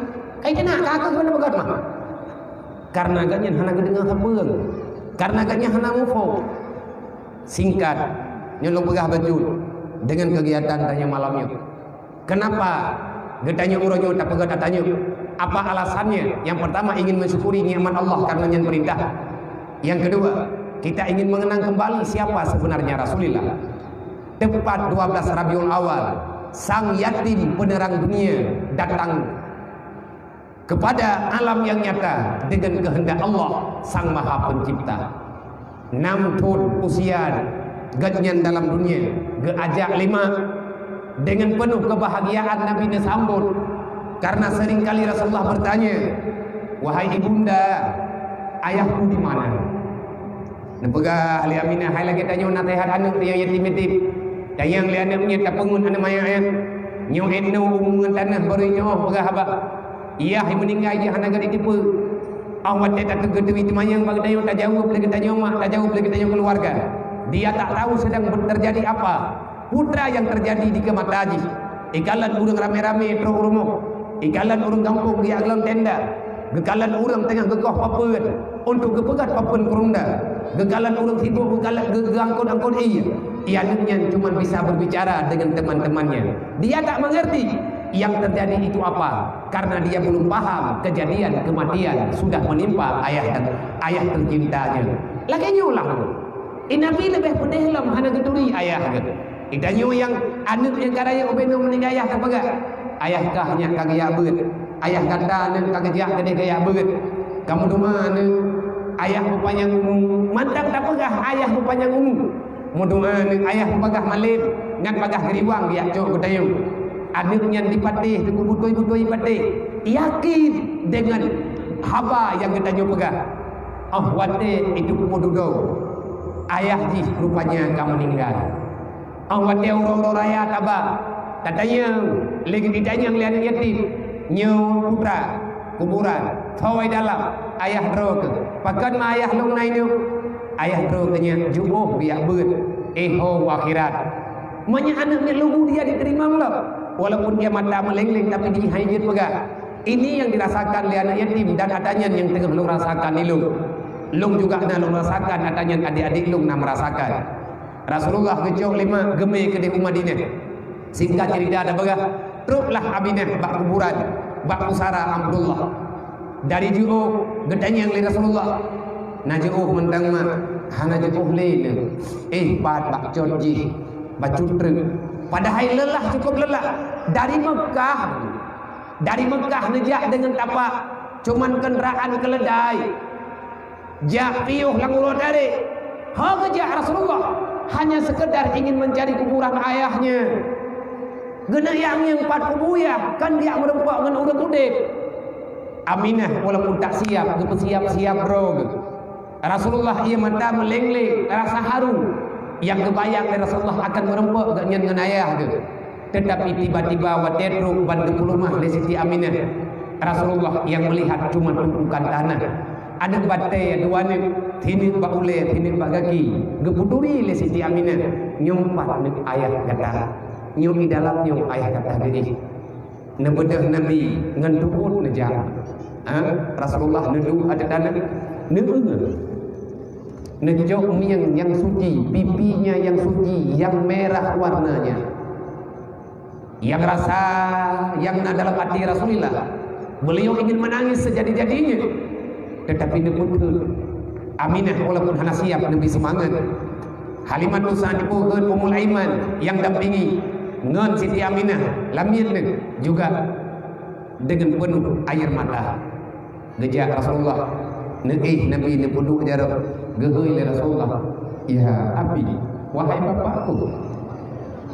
Kai teunak ka kheueh keuneuk peugét mah." Karena gobnyan hana geudeungoe sapeue. Karena gobnyan hana muphom. Singkat, nyoe lôn peugah bacut deungon keugiatan tanyoe malam nyoe. Kenapa geutanyoe uroe nyoe tapeugét ata nyoe? Apa alasannya? Yang pertama, ingin mensyukuri nikmat Allah karena nyan perintah. Yang kedua, kita ingin mengenang kembali siapa sebenarnya Rasulullah. Tepat dua belas Rabiul Awal, sang yatim penerang dunia datang kepada alam yang nyata dengan kehendak Allah, Sang Maha Pencipta. Nam thon usia gobnyan dalam dunia, geuajak lé mak. Dengan penuh kebahagiaan Nabi neusambot, karena seringkali Rasulullah bertanya, "Wahai ibunda, ayahku di mana?" Neupeugah lé Aminah, "Hai lagée tanyoe naseuhat aneuk nyang yatim-yatim. Tanyong lé aneuk nyan tapeungon aneuk manyak nyan. Nyoe inoe umu ngon tanoh barô nyoe peugah haba. Yah meuninggai jih hana gét jiteupeue." Óh watée tateupeue teumanyong bak geutanyoe, tajaweueb lé geutanyoe mak, tajaweueb lé geutanyoe keuluwarga. Dia tak tahu sedang terjadi apa. Peue nyang terjadi dikeue mata jih. Ikalon ureuëng ramé-ramé trok u rumoh. Ikalon ureuëng gampông geujak lom tenda. Geukalon ureuëng teungoh geukoh papeuen untuk geupeugét papeuen keu runda. Geukalon ureuëng sibok geukalon geu-, geuangkot-angkot ié. Aneuk nyan cuma bisa berbicara dengan teman-temannya. Dia tak mengerti yang terjadi itu apa, karena dia belum paham kejadian kematian sudah menimpa ayah dan ayah tercintanya. Lagée nyoe lah. Nabi leubeh peudeh lom hana geuturi ayah geuh. Geutanyoe nyang aneuk nyang ka rayeuk ubé nyoe meuninggai ayah tapeugah, "Ayah kah nyak ka geujak beuet. Ayah gata aneuk ka geujak keudeh geujak beuet." Ka meudoá aneuk, "Ayah beupanyang umu." Mantong tapeugah ayah beupanyang umu. Meudoá aneuk, "Ayah beubagaih malem ngon bagaih geuriwang geujak cok geutanyoe." Aneuk nyan jipatéh, teungku, beutôi-beutôi jipatéh. Yakin dengan haba nyang geutanyoe peugah. Óh watée itu peududoe, ayah jih rupanya ka meuninggai. Óh watée uroe-uroe raya taba, Tatanyong, lé geutanyong lé aneuk yatim, "Nyoe putra, kuburan, soe dalam, ayah droe keuh? Pakon ma ayah lôn na inong?" "Ayah droe keuh nyan jiôh biak beuet, éh ho u akhirat." Meunyoe aneuk miet lugu dia diterima meulom, walaupun dia mata meuleng-leng tapi jih hai jeuet peugah. Ini yang dirasakan lé aneuk yatim dan ata nyan nyang teungoh lôn rasakan di lôn. Lôn juga na lôn rasakan, ata nyan adik-adik lôn na merasakan. Rasulullah geucok lé ma geumé keudeh u Madinah. Singkat cerita tapeugah, troklah Aminah bak kuburan, bak pusara Abdullah. Dari jiôh geutanyong lé Rasulullah, "Na jiôh mantong ma?" "Hana jiôh lé neuh." "Éh, pat bak cot jih, bacut treuk." Padahai lelah, cukup lelah. Dari Mekah, dari Mekah neujak deungon tapak, cuman kendaraan keuleudai. Jak piôh lam uroe tarek. Ho geujak Rasulullah hanya sekedar ingin mencari kuburan ayahnya. Geuneuk jak ngieng pat kubu yah, kan jak meureumpok ngon ureuëng udeb. Aminah walaupun tak siap, geupeusiap-siap droe geuh. Rasulullah ié mata meuleng-leng rasa haru nyang geubayang lé Rasulullah akan meureumpok geuh nyan ngon ayah geuh. Tetapi tiba-tiba watée trok ban geupeuleumah lé Siti Aminah, Rasulullah nyang meulihat cuma tumpukan tanah. Aneuk batée dua neuk, sineuk bak ulée, sineuk bak gaki. Geuputuri lé Siti Aminah, "Nyoe pat neuk ayah gata. Nyoe i dalam nyoe ayah gata geuéh." Neubeudôh Nabi ngon tuôt neujak. Ha? Rasulullah neuduek ateueh taneuh, neueu. Neucok mieng nyang suci, pipinya nyang suci, nyang merah warnanya. Nyang rasa nyang na dalam até Rasulullah, beliau ingin menangis sejadi-jadinya. Tetapi neupeutheun, Aminah walaupun hana siap, neubri seumangat. Halimah Sa'diyah peutheun, Ummul Aiman nyang dampingi, ngon Siti Aminah lamiet neuh juga dengan penuh air mata. Geujak Rasulullah, neuéh Nabi neupeuduek jaroe, geuhôi lé Rasulullah, "Ya Abi, wahai bapakku,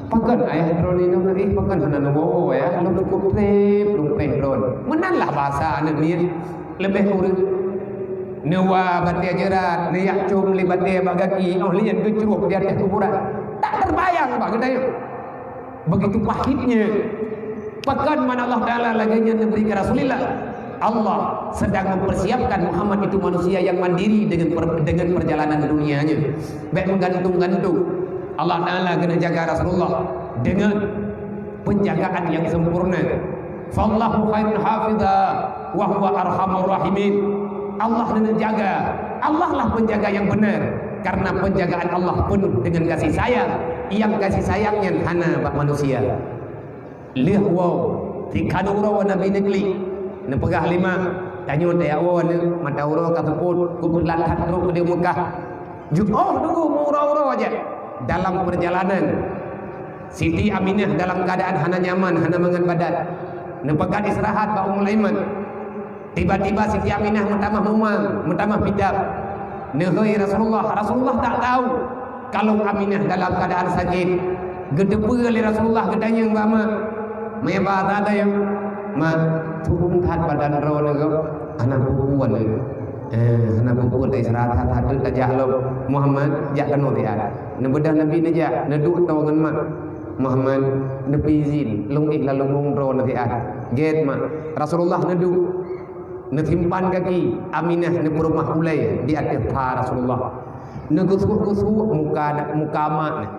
pakon ayah droeneuh neuéh, pakon hana neuwoe-woe ya? Lôn cukup treb lôn preh droe." Meunan lah bahasa aneuk miet, leubeh ureuëng. Neuwa batée jeurat, neujak com lé batée bak gaki, óh lheueh nyan geucrôb di ateueh kuburan. Tak terbayang bak geutanyoe. Begitu pahitnya. Pakon man Allah Ta'ala lagée nyan neubri keu Rasulullah. Allah sedang mempersiapkan Muhammad itu manusia yang mandiri dengan per-, dengan perjalanan dunianya. Bék meugantung-gantung. Allah Ta'ala geuneuk jaga Rasulullah dengan penjagaan yang sempurna. "Fallahu khairun hafiza wa huwa arhamur rahimin." Allah neuneuk jaga. Allah lah penjaga yang benar. Karena penjagaan Allah penuh dengan kasih sayang. Yang kasih sayang nyan hana bak manusia. Lheueh woe, sikhan uroe Nabi neuklik. Neupeugah lé ma, "Tanyoe tajak woe neuh, mata uroe ka seupôt, keupeue that trok keudeh Mekah." Jiôh teungku meuuroe-uroe jak. Dalam perjalanan, Siti Aminah dalam keadaan hana nyaman, hana mangat badan. Neupeugah istirahat bak Ummul Aiman. Tiba-tiba Siti Aminah meutamah mumang, meutamah pitab. Neuhôi Rasulullah, Rasulullah tak tahu kalau Aminah dalam keadaan sakit. Geuteupeue lé Rasulullah, geutanyong bak ma, "Meuba that dayang?" "Ma, turun that badan droeneuh, hana peue-peue lé." "Eh, hana peue-peue, ta istirahat that-that, tajak lom." "Muhammad, jak keunoe siat." Neubeudôh Nabi neujak, neuduek toe ngon ma. "Muhammad, neupeuizin, lôn éh lalong droeneuh siat." "Gét ma." Rasulullah neuduek. Neusimpan gaki, Aminah neupeureumah ulée di ateueh pha Rasulullah. Neugeusuek-geusuek muka, muka ma neuh.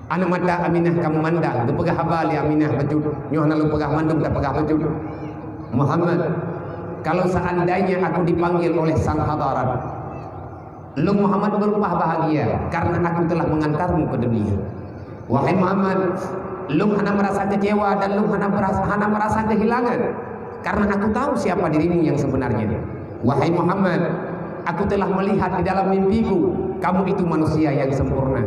Aneuk mata Aminah ka meumandang, geupeugah haba lé Aminah bacut. Nyoe hana lôn peugah mandum, tapeugah bacut. "Muhammad, kalau seandainya aku dipanggil oleh sang hadarat, lôn Muhammad berupa bahagia karena aku telah mengantarmu ke dunia. Wahai Muhammad, lôn hana merasa kecewa dan lôn hana merasa, hana merasa kehilangan karena aku tahu siapa dirimu yang sebenarnya. Wahai Muhammad, aku telah melihat di dalam mimpiku kamu itu manusia yang sempurna.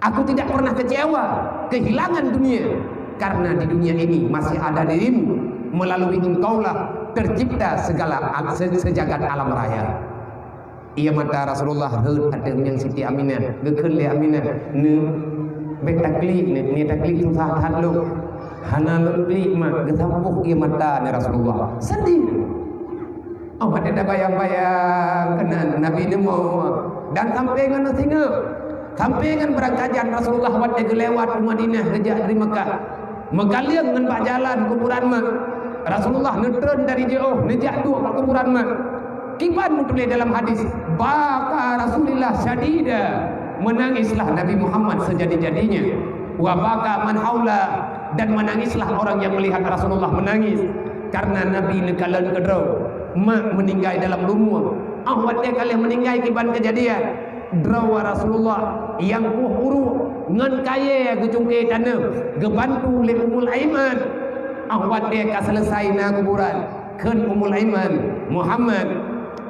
Aku tidak pernah kecewa, kehilangan dunia, karena di dunia ini masih ada dirimu. Melalui engkaulah tercipta segala al-, se-, sejagat alam raya." Ié mata Rasulullah rhot ateueh mieng Siti Aminah. Geukheun lé Aminah, "Neuh, bék taklik, neuh, neuh taklik susah that lôn." "Hana lôn klik ma," geusaboh ié mata neuh Rasulullah. Sedih. Oh, ada dah bayang-bayang keunan Nabi neumoe dan sampai ngon singoh. Sampoe ngon beurangkajan Rasulullah watée geulewat u Madinah geujak dari Mekah. Meukaleueng ngon bak jalan kuburan mak. Rasulullah neutreun dari jiôh neujak duek bak kuburan mak. Kiban meutuléh dalam hadis, "Baka Rasulullah syadida." Menangislah Nabi Muhammad sejadi-jadinya. "Wa baka man haula," dan menangislah orang yang melihat Rasulullah menangis. Karena Nabi neukalon keudroe, mak meninggai dalam lumueng. Ah watée ka lheueh meninggai kiban kejadian, droe Rasulullah nyang poh uruek ngon kayée geucungke taneuh, geubantu lé Ummul Aiman. Ah watée ka seuleusoe na kuburan, kheun Ummul Aiman, "Muhammad,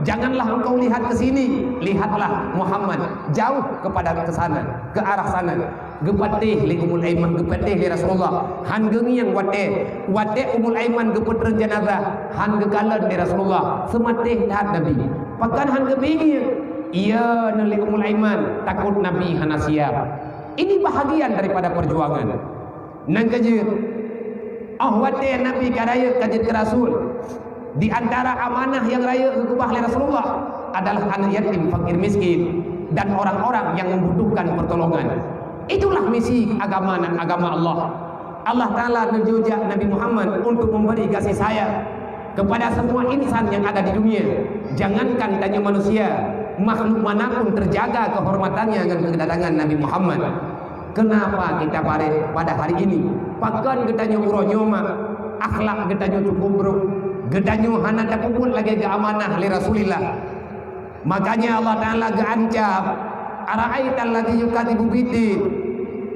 janganlah engkau lihat ke sini, lihatlah Muhammad jauh kepada ke sana, ke arah sana." Geupatéh lé Ummul Aiman, geupatéh lé Rasulullah. Han geungieng watée, watée Ummul Aiman geupeutreun jenazah, han geukalon lé Rasulullah. Seumatéh that Nabi. Pakon han geubingieng? Iya, neuh lé Ummul Aiman, takot Nabi hana siap. Ini bahagian daripada perjuangan. Nyang keujeuet, oh watée Nabi ka rayeuk ka jeuet keu Rasul, di antara amanah nyang rayeuk geukeubah lé Rasulullah adalah aneuk yatim, fakir miskin, dan orang-orang yang membutuhkan pertolongan. Itulah misi agama nan agama Allah. Allah Taala neujak Nabi Muhammad untuk memberi kasih sayang kepada semua insan yang ada di dunia. Jangankan tanyoe manusia, makhluk manapun terjaga kehormatannya dengan kedatangan Nabi Muhammad. Kenapa kita parek pada hari ini? Pakon geutanyoe uroe nyoe mak, akhlak geutanyoe cukup buruk. Geutanyoe hana tapeubuet lagée geuamanah lé Rasulillah. Makanya Allah Taala geuancam, "Ara'aital ladzi yukadzibu biddin."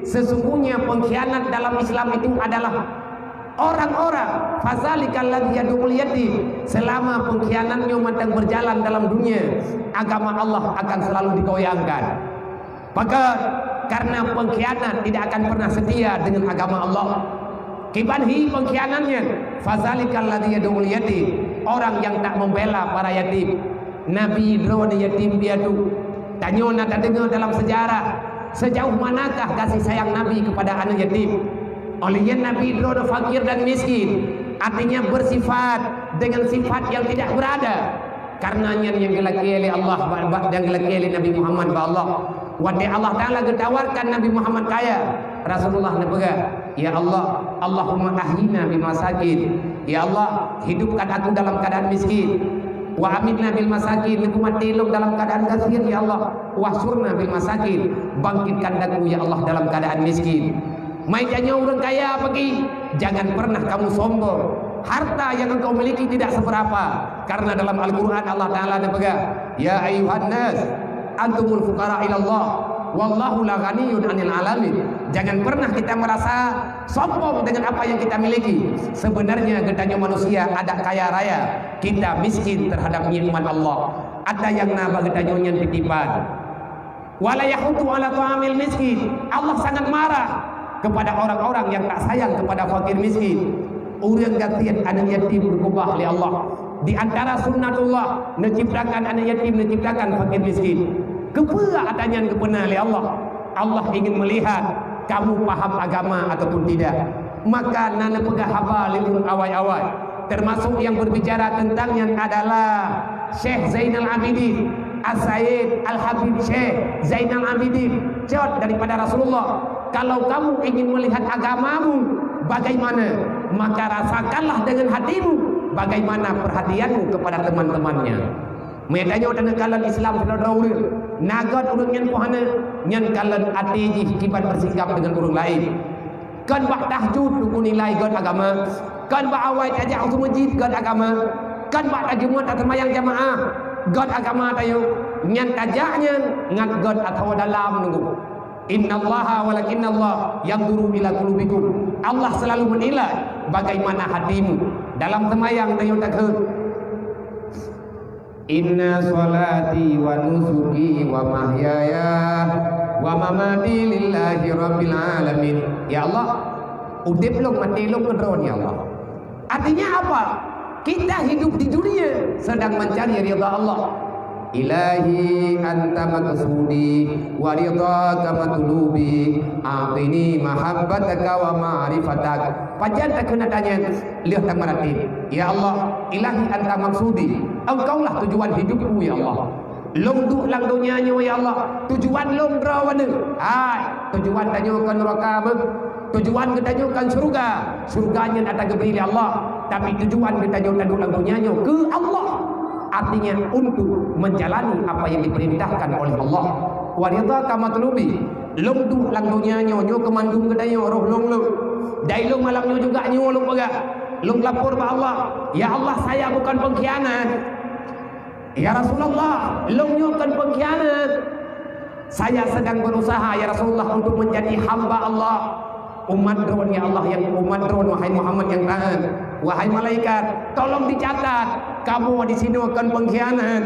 Sesungguhnya pengkhianat dalam Islam itu adalah orang-orang, "Fadzalikal ladzi yad'ul yatim." Selama pengkhianat nyoe mantong berjalan dalam dunia, agama Allah akan selalu digoyangkan. Pakon? Karena pengkhianat tidak akan pernah setia dengan agama Allah. Kiban hi pengkhianat nyan, "Fadzalikal ladzi yad'ul yatim," orang yang tak membela para yatim. Nabi droeneuh yatim piatu. Tanyoe na tadeungoe dalam sejarah, sejauh manakah kasih sayang Nabi kepada aneuk yatim. Óh lheueh nyan Nabi droeneuh fakir dan miskin, artinya bersifat dengan sifat yang tidak berada. Karena nyan nyang geulakée lé Allah bak, bak, nyang geulakée lé Nabi Muhammad bak Allah. Watée Allah Taala geutawarkan Nabi Muhammad kaya, Rasulullah neupeugah, "Ya Allah, Allahumma ahyina bil masakin." Ya Allah, hidupkan aku dalam keadaan miskin. "Wa amitna bil masakin," neupeue maté lôn dalam keadaan gasien, ya Allah. "Wahsyurna bil masakin," bangkitkan aku, ya Allah, dalam keadaan miskin. Mai tanyoe ureuëng kaya pagi, jangan pernah kamu sombong. Harta yang engkau miliki tidak seberapa, karena dalam Al-Quran Allah Taala neupeugah, "Ya ayyuhan nas, antumul fuqara ilallah, wallahu la ghaniyun anil alamin." Jangan pernah kita merasa sombong dengan apa yang kita miliki. Sebenarnya geutanyoe manusia ada kaya raya, kita miskin terhadap nikmat Allah. Ada yang na bak geutanyoe nyan titipan. "Wala yahuddu ala ta'amil miskin." Allah sangat marah kepada orang-orang yang tak sayang kepada fakir miskin. Ureuëng gasien aneuk yatim geukeubah lé Allah. Di antara sunnatullah, neuciptakan aneuk yatim, neuciptakan fakir miskin. Keupeue ata nyan geupeuna lé Allah? Allah ingin melihat kamu paham agama ataupun tidak. Maka na neupeugah haba lé ureuëng awai-awai. Termasuk yang berbicara tentang nyan adalah Syekh Zainal Abidin, As-Sayyid Al-Habib Syekh Zainal Abidin, cot daripada Rasulullah. Kalau kamu ingin melihat agamamu bagaimana, maka rasakanlah dengan hatimu bagaimana perhatianmu kepada teman-temannya. Meutanyoe teuneuk kalon Islam sidroe-droe ureuëng, na gét ureuëng nyan poh hana, nyan kalon até jih kiban bersikap dengan ureuëng laén. Kon bak tahajud teungku nilai gét agama, kon bak awai tajak u meuseujid gét agama, kon bak tajumuet taseumayang jamaah gét agama tanyoe, nyan tajak nyan ngat gét atawa dalam teungku. Innallaha walakinnallah yanzuru ila qulubikum. Allah selalu menilai bagaimana hatimu. Dalam seumayang tanyoe takheun, "Inna sholati wa nusuki wa mahyaya wa mamati lillahi rabbil alamin." Ya Allah, udeb lôn maté lôn keu Droe, ya Allah. Artinya apa? Kita hidup di dunia sedang mencari ridha Allah. "Ilahi anta maqsudi wa ridhaka matlubi, a'tini mahabbataka wa ma'rifatak." Pajan takheun ata nyan, lheueh tameuratéb, "Ya Allah, ilahi anta maqsudi, engkaulah tujuan hidupku, ya Allah." Lôn duek lam donya nyoe, ya Allah, tujuan lôn droe waneuk? Hai, tujuan tanyoe kon nuraka beuh. Tujuan geutanyoe kon syeuruga. Syeuruga nyan ata geubri lé Allah. Tapi tujuan geutanyoe taduek lam donya nyoe keu Allah. Artinya untuk menjalani apa yang diperintahkan oleh Allah. Wa ridhaka matlubi. Lôn duek lam donya nyoe, nyoe keu mandum geutanyoe roh lôn lôn. Dari lôn malam nyoe juga nyoe lôn peugah. Lôn lapor bak Allah. Ya Allah, saya bukan pengkhianat. Ya Rasulullah, lôn nyoe kon pengkhianat. Saya sedang berusaha, ya Rasulullah, untuk menjadi hamba Allah. Umat droen, ya Allah, yang umat droen, wahai Muhammad yang taat. Wahai malaikat, tolong dicatat, kamoe di sinoe kon pengkhianat.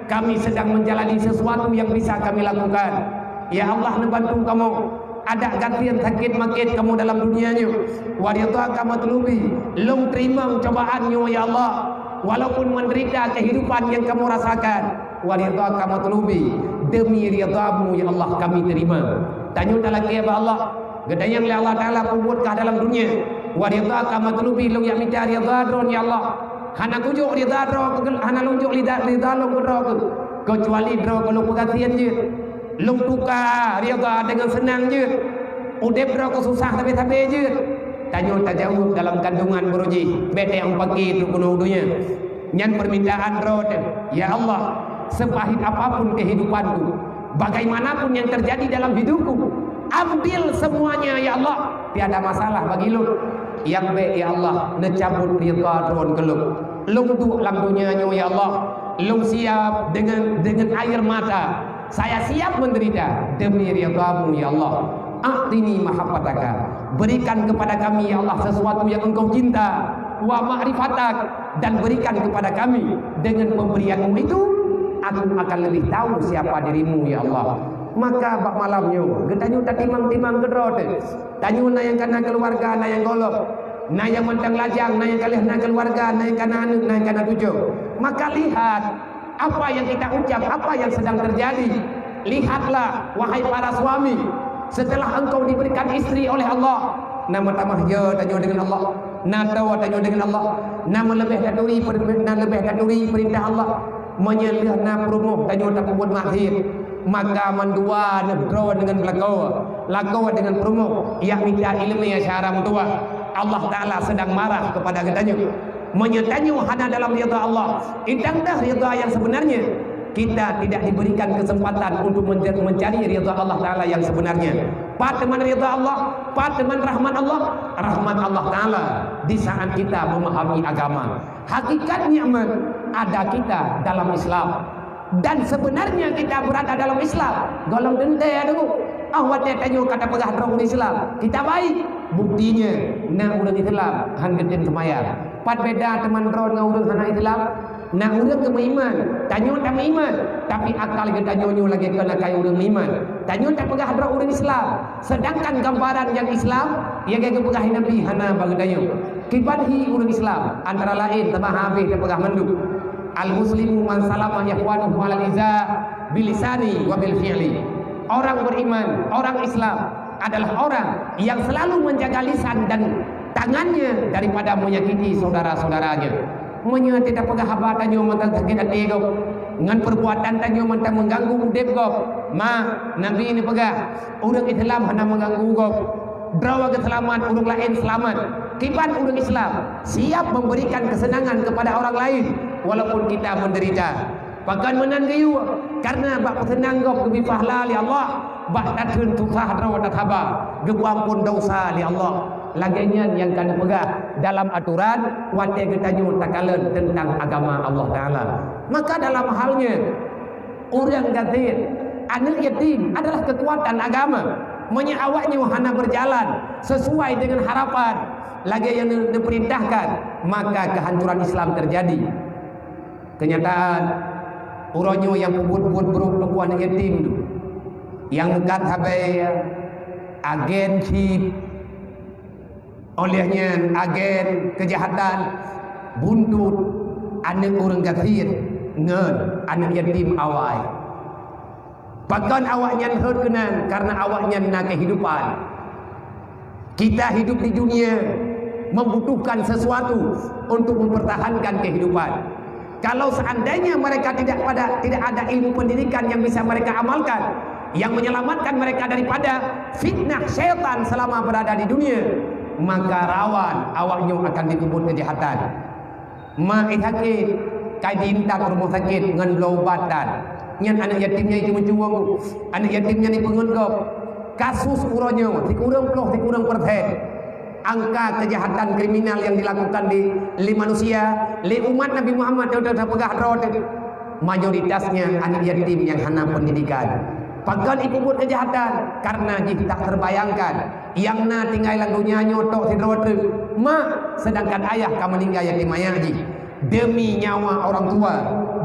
Kami sedang menjalani sesuatu yang bisa kami lakukan. Ya Allah, neubantu kamoe. Adak gasien sakét makét kamoe dalam dunia nyoe. Wa ridhaka matlubi, lôn teurimong cobaan nyoe, ya Allah. Walaupun menderita kehidupan yang kamoe rasakan, wa ridhaka matlubi, demi ridha-Mu, ya Allah, kami terima. Tanyoe talakée bak Allah, geutanyong lé Allah Taala peubuet kah dalam dunia. Wa ridhaka matlubi, lôn jak mita ridha droen, ya Allah. Hana kujok ridha droe, hana lôn jok ridha, ridha lôn keu droe, keucuali droe keu lôn peugasien jeuet. Lôn tuka ridha deungon seunang jeuet. Udeb droe keu susah sabe-sabe jeuet. Tanyoe tajaweueb dalam kandungan baroe jih, bék teuh nyang pake trok keunoe u donya. Nyan permintaan droe teuh, "Ya Allah, sepahit apapun kehidupanku, bagaimanapun yang terjadi dalam hidupku, ambil semuanya, ya Allah, tiada masalah bagi lôn. Nyang bék, ya Allah, neucabut ridha droen keu lôn. Lôn duek lam donya nyoe, ya Allah, lôn siap deungon, deungon air mata." Saya siap menderita demi ridha-Mu, ya Allah. A'tini mahabbataka. Berikan kepada kami, ya Allah, sesuatu yang Engkau cinta. Wa ma'rifatak. Dan berikan kepada kami dengan pemberian-Mu itu, aku akan lebih tahu siapa dirimu, ya Allah. Maka bak malam nyoe, geutanyoe tatimang-timang keudroe teuh. Tanyoe na nyang kana keuluwarga, na nyang gohlom. Na nyang mantong lajang, na nyang ka lheueh na keuluwarga, na nyang kana aneuk, na nyang kana cucoe. Maka lihat, apa yang kita ucap, apa yang sedang terjadi. Lihatlah, wahai para suami, setelah engkau diberikan istri oleh Allah, na meutamah yo tanyoe deungon Allah, na toe tanyoe deungon Allah, na meuleubeh taturi per-, na leubeh taturi peurintah Allah. Meunyoe lheueh na peurumoh tanyoe tapeubuet maksiet, maka mandua neuh droe deungon lakoe, lakoe deungon peurumoh, jak mita iéleumé syara meutuwah. Allah Taala sedang marah kepada geutanyoe. Meunyoe tanyoe hana dalam ridha Allah, intan dah ridha yang sebenarnya, kita tidak diberikan kesempatan untuk menja-, mencari ridha Allah Taala yang sebenarnya. Pat teuma ridha Allah, pat teuma rahmat Allah, rahmat Allah Taala di saat kita memahami agama. Hakikat nikmat ada kita dalam Islam. Dan sebenarnya kita berada dalam Islam. Gohlom teuntée dulu. Ah, watée tanyoe ka tapeugah droe ureuëng Islam, kita baik. Buktinya, na ureuëng Islam han geutem seumayang. Pat beda teuma droe ngon ureuëng hana Islam? Na ureuëng geumeuiman, tanyoe tameuiman, tapi akal geutanyoe nyoe lagée kon akai ureuëng meuiman. Tanyoe tapeugah droe ureuëng Islam, sedangkan gambaran nyang Islam, nyang geupeugah Nabi hana bak geutanyoe. Kiban hi ureuëng Islam, antara laén teuma habéh tapeugah mandum. Al-muslimu man salama ikhwanuhu alal iza bilisani wa bil fi'li. Orang beriman, orang Islam adalah orang yang selalu menjaga lisan dan tangannya daripada menyakiti saudara-saudaranya. Meunyoe teupeugah haba tanyoe mantong sakét até gob, ngon perbuatan tanyoe mantong mengganggu udeb gob, ma, Nabi neupeugah, ureuëng Islam hana mengganggu gob. Droe geuseulamat, ureuëng laén seulamat. Kiban ureuëng Islam siap memberikan kesenangan kepada orang lain walaupun kita menderita. Pakon meunan geuyue? Karena bak peuseunang gob geubi pahala lé Allah, bak tatheun susah droe tasaba, geupeuampon dosa lé Allah. Lagée nyan nyang ka neupeugah dalam aturan watée geutanyoe takalon teuntang agama Allah Taala. Maka dalam hal nyan, ureuëng gasien, aneuk yatim adalah keukuatan agama. Meunyoe awaknyoe hana beujalan sesuai deungon harapan lagée nyang neupeurintahkan, maka keuhancuran Islam teujadi. Keunyataan, uroe nyoe nyang peubuet-buet brok teungku aneuk yatim tu, nyang meukat sabe, agen chip, óh lheueh nyan agen keujahatan, buntut aneuk ureuëng gasien ngon aneuk yatim awai. Pakon awaknyan rhot keunan? Karena awaknyan na kehidupan. Kita hidup di dunia membutuhkan sesuatu untuk mempertahankan kehidupan. Kalau seandainya mereka tidak pada, tidak ada ilmu pendidikan yang bisa mereka amalkan, yang menyelamatkan mereka daripada fitnah syaitan selama berada di dunia, maka rawan awaknyoe akan dipeubuet kejahatan. Ma sakét, ka jiintat rumoh sakét ngon bloe ubat tan. Nyan aneuk yatim nyan cuwong-cuwong, aneuk yatim nyan jipeungeut gob. Kasus uroe nyoe sikureueng ploh sikureueng persen angka kejahatan kriminal yang dilakukan di, lé manusia, lé umat Nabi Muhammad nyang teupeugah droe teuh, mayoritasnya aneuk yatim nyang hana pendidikan. Pakon jipeubuet kejahatan? Karena jih tak terbayangkan. Nyang na tinggai lam donya nyoe tok sidroe treuk mak, sedangkan ayah ka meuninggai yatim manyak jih. Demi nyawa orang tua,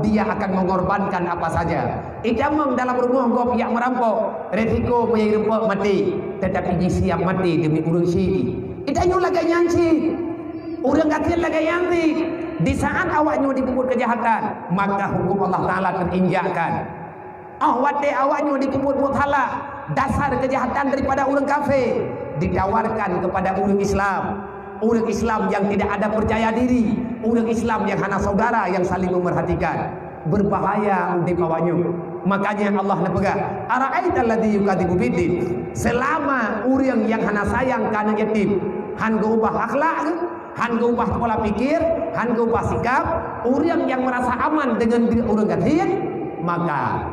dia akan mengorbankan apa saja. Itamong dalam rumoh gob jak meurampok, resiko meunyoe jirumpok maté, tetapi jisiap maté demi ureuëng syik. Itanyoe lagée nyan cit. Ureuëng gasien lagée nyan cit. Di saat awaknyoe jipeubuet kejahatan, maka hukum Allah Taala teuinjakkan. Óh watée awaknyoe jipeubuet buet salah, dasar kejahatan daripada ureuëng kafé ditawarkan kepada ureuëng Islam. Ureuëng Islam yang tidak ada percaya diri, ureuëng Islam yang hana saudara yang saling memerhatikan. Berbahaya udeb awaknyoe. Makanya Allah neupeugah, "Ara'aital ladzi yukadzibu biddin." Selama ureuëng yang hana sayang keu aneuk yatim, han geuubah akhlak geuh, han geuubah pola pikir, han geuubah sikap, ureuëng yang merasa aman dengan diri ureuëng gasien, maka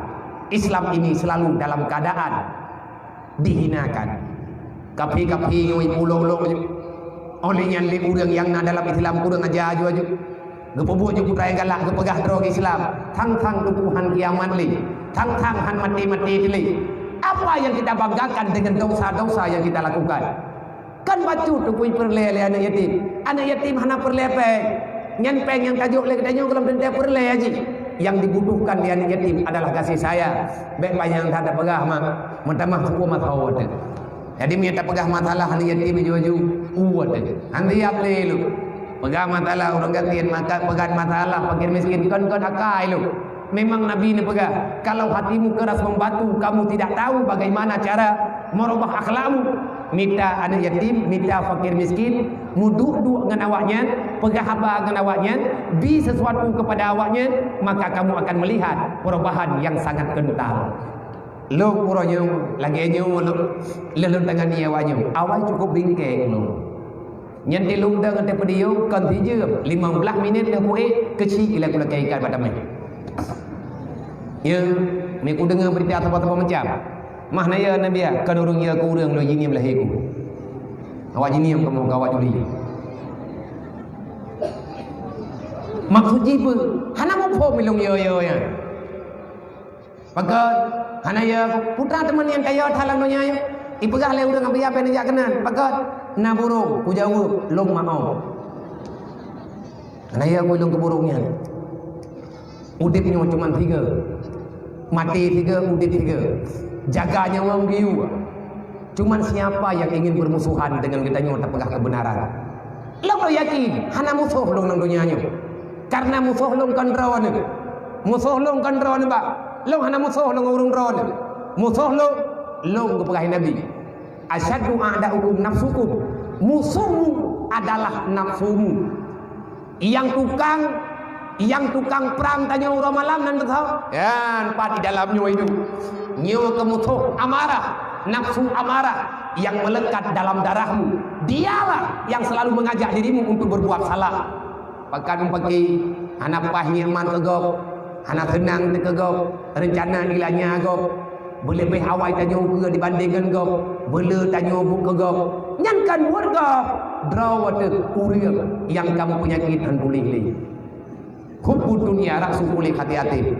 Islam ini selalu dalam keadaan dihinakan. Kafé-kafé nyoe, pulo-pulo nyoe. Óh lheueh nyan lé ureuëng nyang na dalam Islam kureueng aja aju-aju. Geupeubuet jih putra nyang galak, geupeugah droe Islam, thang-thang tutoe han kiamat lé, thang-thang han maté-maté lé. Apa yang kita banggakan dengan dosa-dosa yang kita lakukan? Kan bacut teupeu peureulée lé aneuk yatim. Aneuk yatim hana peureulée péng. Nyan péng nyang tajok lé geutanyoe gohlom teuntée peureulée jih. Yang dibutuhkan lé aneuk yatim adalah kasih sayang. Bék panyang that tapeugah mak, meutamah suku mak tho teuh. Jadi meunyoe tapeugah masalah aneuk yatim aju-aju, uwat teuh. Han siap lé lôn. Peugah masalah ureuëng gasien, maka peugah masalah fakir miskin, kon-kon akai lôn. Memang Nabi neupeugah, "Kalau hatimu keras membatu, kamu tidak tahu bagaimana cara merubah akhlakmu, mita aneuk yatim, mita fakir miskin, meuduek-duek ngon awaknyan, peugah haba ngon awaknyan, bi sesuatu kepada awaknyan, maka kamu akan melihat perubahan yang sangat kental." Lôn uroe nyoe lagée nyoe lôn, lôn tangani awaknyoe. Awai cukup bingkeng lôn. Nyan di lôn dong teuh peudiu kon sijeuem, limong blaih minét lheueh puéh keuchik ilée kulakée ikat bak tameh. Ya, mi kudeungoe beurita saboh-saboh macam. Mah na ya Nabi, kon ureuëng ya keu ureuëng lôn jinium lahé ku. Awak jinium kamoe keu awak juli. Maksud jih peue? Hana muphom ilong ya-ya nyan. Pakon? Hana ya, putra teuma nyang kaya that lam donya nyoe. Ipeugah lé ureuëng Abuya péng neujak keunan. Pakon? Na burông, kujaweueb, lôn meu'oh. Hana ya, ulôn keu burông nyan. Udeb nyoe cuma tiga. Maté tiga, udeb tiga. Jaga nyawa geuyue. Cuman siapa yang ingin bermusuhan dengan geutanyoe tapeugah kebenaran? Lôn yakin hana musoh lôn lam donya nyoe. Karena musoh lôn kon droeneuh. Musoh lôn kon droeneuh, bah. Lôn hana musoh lôn ureuëng droeneuh. Musoh lôn, lôn geupeugah Nabi, "Asyaddu a'da'ukum nafsukum." Musuhmu adalah nafsumu. Nyang tukang, nyang tukang prang tanyoe uroe malam nan teuka. Nyan pat di dalam nyoe idup. Nyoe keu musoh amarah, nafsu amarah yang melekat dalam darahmu. Dialah yang selalu mengajak dirimu untuk berbuat salah. Pakat meupaké, hana paih nikmat keu gob, hana seunang teuh keu gob, reuncana ilanya gob. Beuleubeh awai tanyoe keue dibandingkan gob, beule tanyoe buet keu gob. Nyan kan buet gob. Droe teuh ureuëng nyang ka meupeunyakét han puléh lé. Hubbud dunya ra'su kulli khati'atin.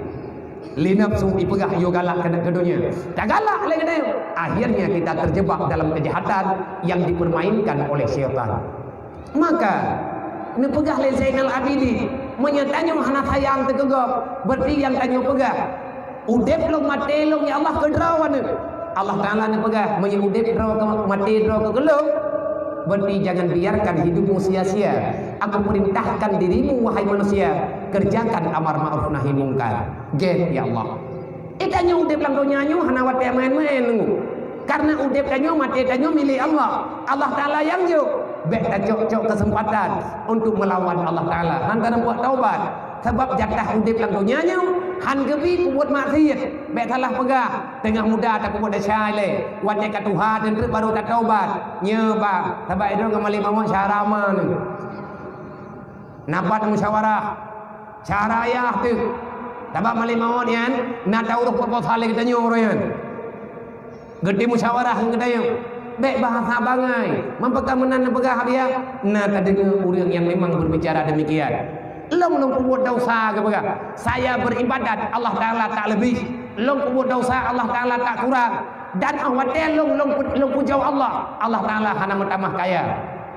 Lé nafsu ipeugah yue galak keuneuk keu donya. Tagalak lé geutanyoe, akhirnya kita terjebak dalam kejahatan yang dipermainkan oleh syaitan. Maka neupeugah lé Zainal Abidin, meunyoe tanyoe hana sayang teuh keu gob, berarti nyang tanyoe peugah, "Udeb lôn, maté lôn, ya Allah, keu droeneuh." Allah Taala neupeugah, "Meunyoe udeb droe keu, maté droe keu lôn, berarti jangan biarkan hidupmu sia-sia. Aku perintahkan dirimu, wahai manusia, kerjakan amar ma'ruf nahi mungkar." Gét, ya Allah. Geutanyoe udeb lam donya nyoe hana watée maén-maén. Karena udeb tanyoe, maté tanyoe milék Allah. Allah Taala nyang jok. Bék tacok-cok kesempatan untuk melawan Allah Taala. Han tareupok taubat. Sabab jatah udeb lam donya nyoe han geubi peubuet maksiet. Bék salah peugah, teungoh muda tapeubuet desya ilée, watée ka tuha teunteuk barô tataubat. Nyoe bah, sabab idong ngon malék mawöt syara ma nyoe. Na pat musyawarah, syara yah teuk. Sabab malék mawöt nyan na taurôh proposal lé geutanyoe uroe nyan. Geuti musyawarah ngon geutanyoe. Bék bahasa bangai. Meupeuka meunan neupeugah biya, na tadeungoe ureuëng nyang memang berbicara demikian. Lôn, lôn peubuet desya geupeugah, saya beribadat, Allah Taala tak leubeh. Lôn peubuet desya, Allah Taala tak kurang. Dan óh watée lôn, lôn, lôn pujoe Allah, Allah Taala hana meutamah kaya.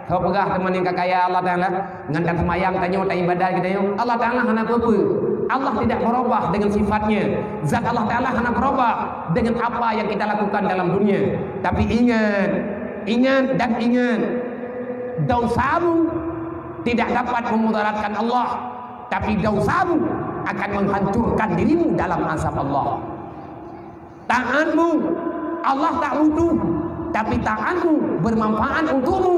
Soe peugah teuma nyang ka kaya Allah Taala? Ngon taseumayang tanyoe, taibadat geutanyoe, Allah Taala hana peue-peue. Allah tidak berubah dengan sifatnya. Zat Allah Taala hana berubah dengan apa yang kita lakukan dalam dunia. Tapi ingat, ingat dan ingat, dosamu tidak dapat memudaratkan Allah, tapi dosamu akan menghancurkan dirimu dalam azab Allah. Taatmu, Allah tak butuh, tapi taatmu bermanfaat untukmu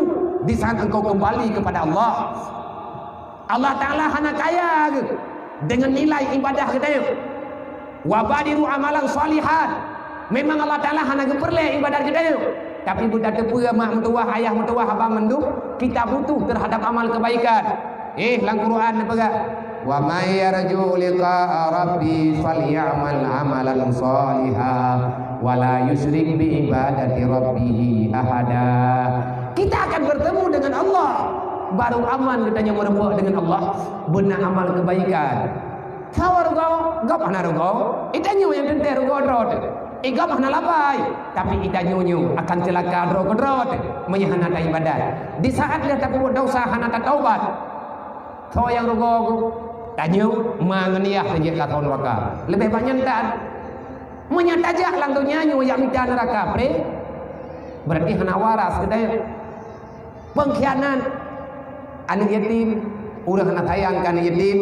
di saat engkau kembali kepada Allah. Allah Taala hana kaya geuh dengan nilai ibadah geutanyoe. Wa badiru amalan shalihan. Memang Allah Taala hana geupeureulée ibadat geutanyoe, tapi beutateupeue mak meutuwah, ayah meutuwah, abang mandum, kita butuh terhadap amal kebaikan. Eh, lam Quran neupeugah, "Wa may yarju liqa'a rabbi falyamal amalan shaliha wa la yusyrik bi ibadati rabbih ahada." Kita akan bertemu dengan Allah. Baru aman geutanyoe meureumpok dengan Allah, beuna amal kebaikan. Soe rugoe? Gob hana rugoe. Itanyoe nyang teuntée rugoe droe teuh. Igob hana labai, tapi itanyoe nyoe akan ceulaka droe keudroe teuh meunyoe hana taibadat. Di saat lheueh tapeubuet desya hana tataubat, soe nyang rugoe? Tanyoe, ma ngon yah tajak lakoe neuraka. Leubeh banyak tan. Meunyoe tajak lam donya nyoe jak mita neuraka, preh, berarti hana waras geutanyoe. Pengkhianat aneuëk yatim, ureuëng hana sayang keu aneuëk yatim,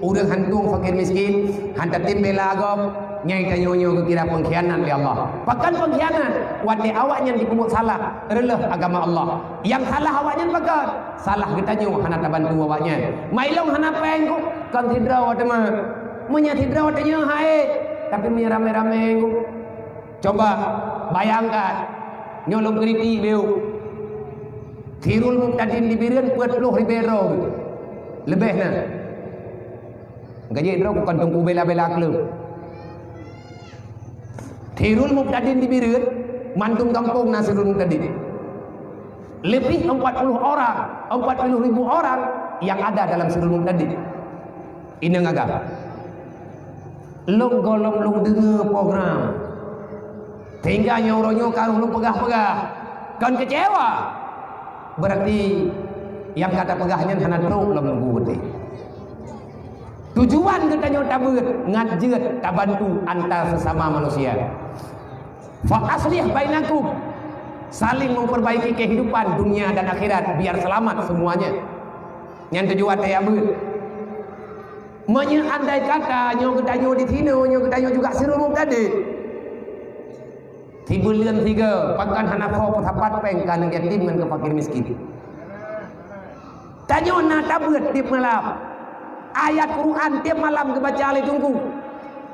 ureuëng hantung fakir miskin, han tatem bela gob, nyang tanyoe nyoe geukira pengkhianat lé Allah. Pakon pengkhianat? Watée awaknyan jipeubuet salah, reuleueh agama Allah. Nyang salah awaknyan pakon? Salah geutanyoe hana tabantu awaknyan. Mailong hana péng ku, kon sidroe teuma. Meunyoe sidroe tanyoe hai, tapi meunyoe ramé-ramé ku. Coba bayangkan, nyoe lôn kritik beu. Sirul Mubtadin di Bireuen peuet ploh ribée droe. Leubeh na. Gaji droe bukan teungku bela-bela klub. Sirul Mubtadin di Bireuen, mandum gampông na Sirul Mubtadin. Lebih empat puluh orang, empat puluh ribu orang yang ada dalam Sirul Mubtadin. Inong agam. Lôn gohlom lôn deungoe program. Sehingga nyoe uroe nyoe ka lôn peugah-peugah. Kon keucewa. Berarti nyang ka tapeugah nyan hana trok lom lam buku beutôi. Tujuan geutanyoe tabeuet ngat jeuet tabantu antar sesama manusia. Fa aslih bainakum. Saling memperbaiki kehidupan dunia dan akhirat biar selamat semuanya. Nyan tujuan tajak beuet. Meunyoe andai kata nyoe geutanyoe di sinoe, nyoe geutanyoe juga Sirul Mubtadin. Sibuleuen sigoe, pakon hana soe peusapat péng keu aneuëk yatim ngon keu fakir miskin. Tanyoe na tabeuet tieb malam. Ayat Quran tieb malam geubaca lé Teungku.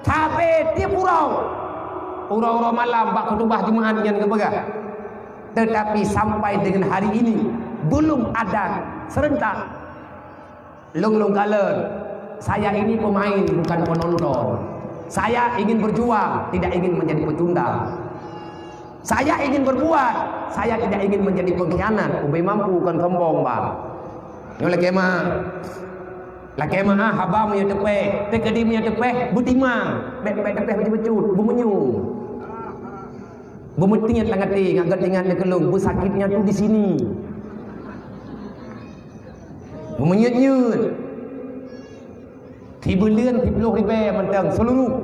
Sabe tieb uroe. Uroe-uroe malam bak khutubah Jumaat nyan geupeugah. Tetapi sampai dengan hari ini, belum ada serentak. Lôn-lôn kalon, saya ini pemain, bukan penonton. Saya ingin berjuang, tidak ingin menjadi pecundang. Saya ingin berbuat, saya tidak ingin menjadi pengkhianat, ubé mampu kon sombong, Bang. Nyoe lakée meu'ah. Lakée meu'ah haba meunyoe teupéh, teukeudi meunyoe teupéh, beutimang. Bék, bék teupéh bacut-bacut, beumeunyum. Beumeutiet lam até, ngat geutingat lé keulong, beusakitnya tu di sini. Beumeunyut-nyut. Sibuleuen siploh ribée mantong seuluruh.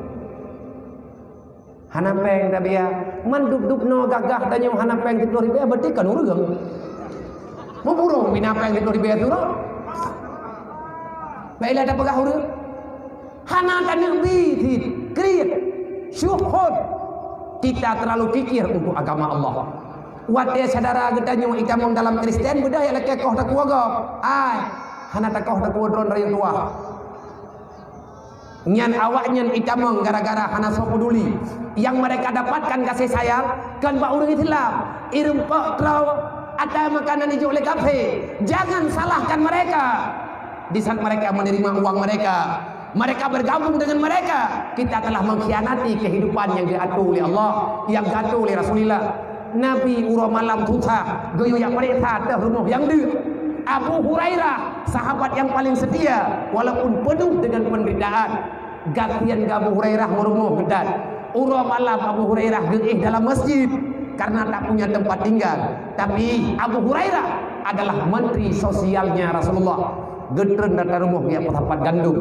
Hana péng tabiya. Man dub-dub noe gagah tanyoe hana péng siploh ribée, berarti kon ureuëng. Meuburông bina péng siploh ribée tu roh. Baiklah tapeugah ureuëng. Hana taneuk bi cit, kriet, syuhud. Kita terlalu kikir untuk agama Allah. Watée syedara geutanyoe itamong dalam Kristen, beudôh jak lakée koh takue gob. Ai, hana takoh takue droe rayeuk tuha. Nyan awaknyan itamong gara-gara hana soe peduli. Yang mereka dapatkan kasih sayang kan bak ureuëng Islam. Ireumpok troe ata makanan ijok lé kafé. Jangan salahkan mereka. Di saat mereka menerima uang mereka, mereka bergabung dengan mereka, kita telah mengkhianati kehidupan yang diatur oleh Allah, yang diatur oleh Rasulullah. Nabi uroe malam susah, geuyue jak peuriksa teuh rumoh nyang deuk. Abu Hurairah, sahabat yang paling setia, walaupun penuh dengan penderitaan, gasien Abu Hurairah meurumoh geutan. Uroe malam Abu Hurairah geuéh dalam masjid karena tak punya tempat tinggal. Tapi Abu Hurairah adalah menteri sosialnya Rasulullah. Geutreun atra rumoh geujak peusapat gandom.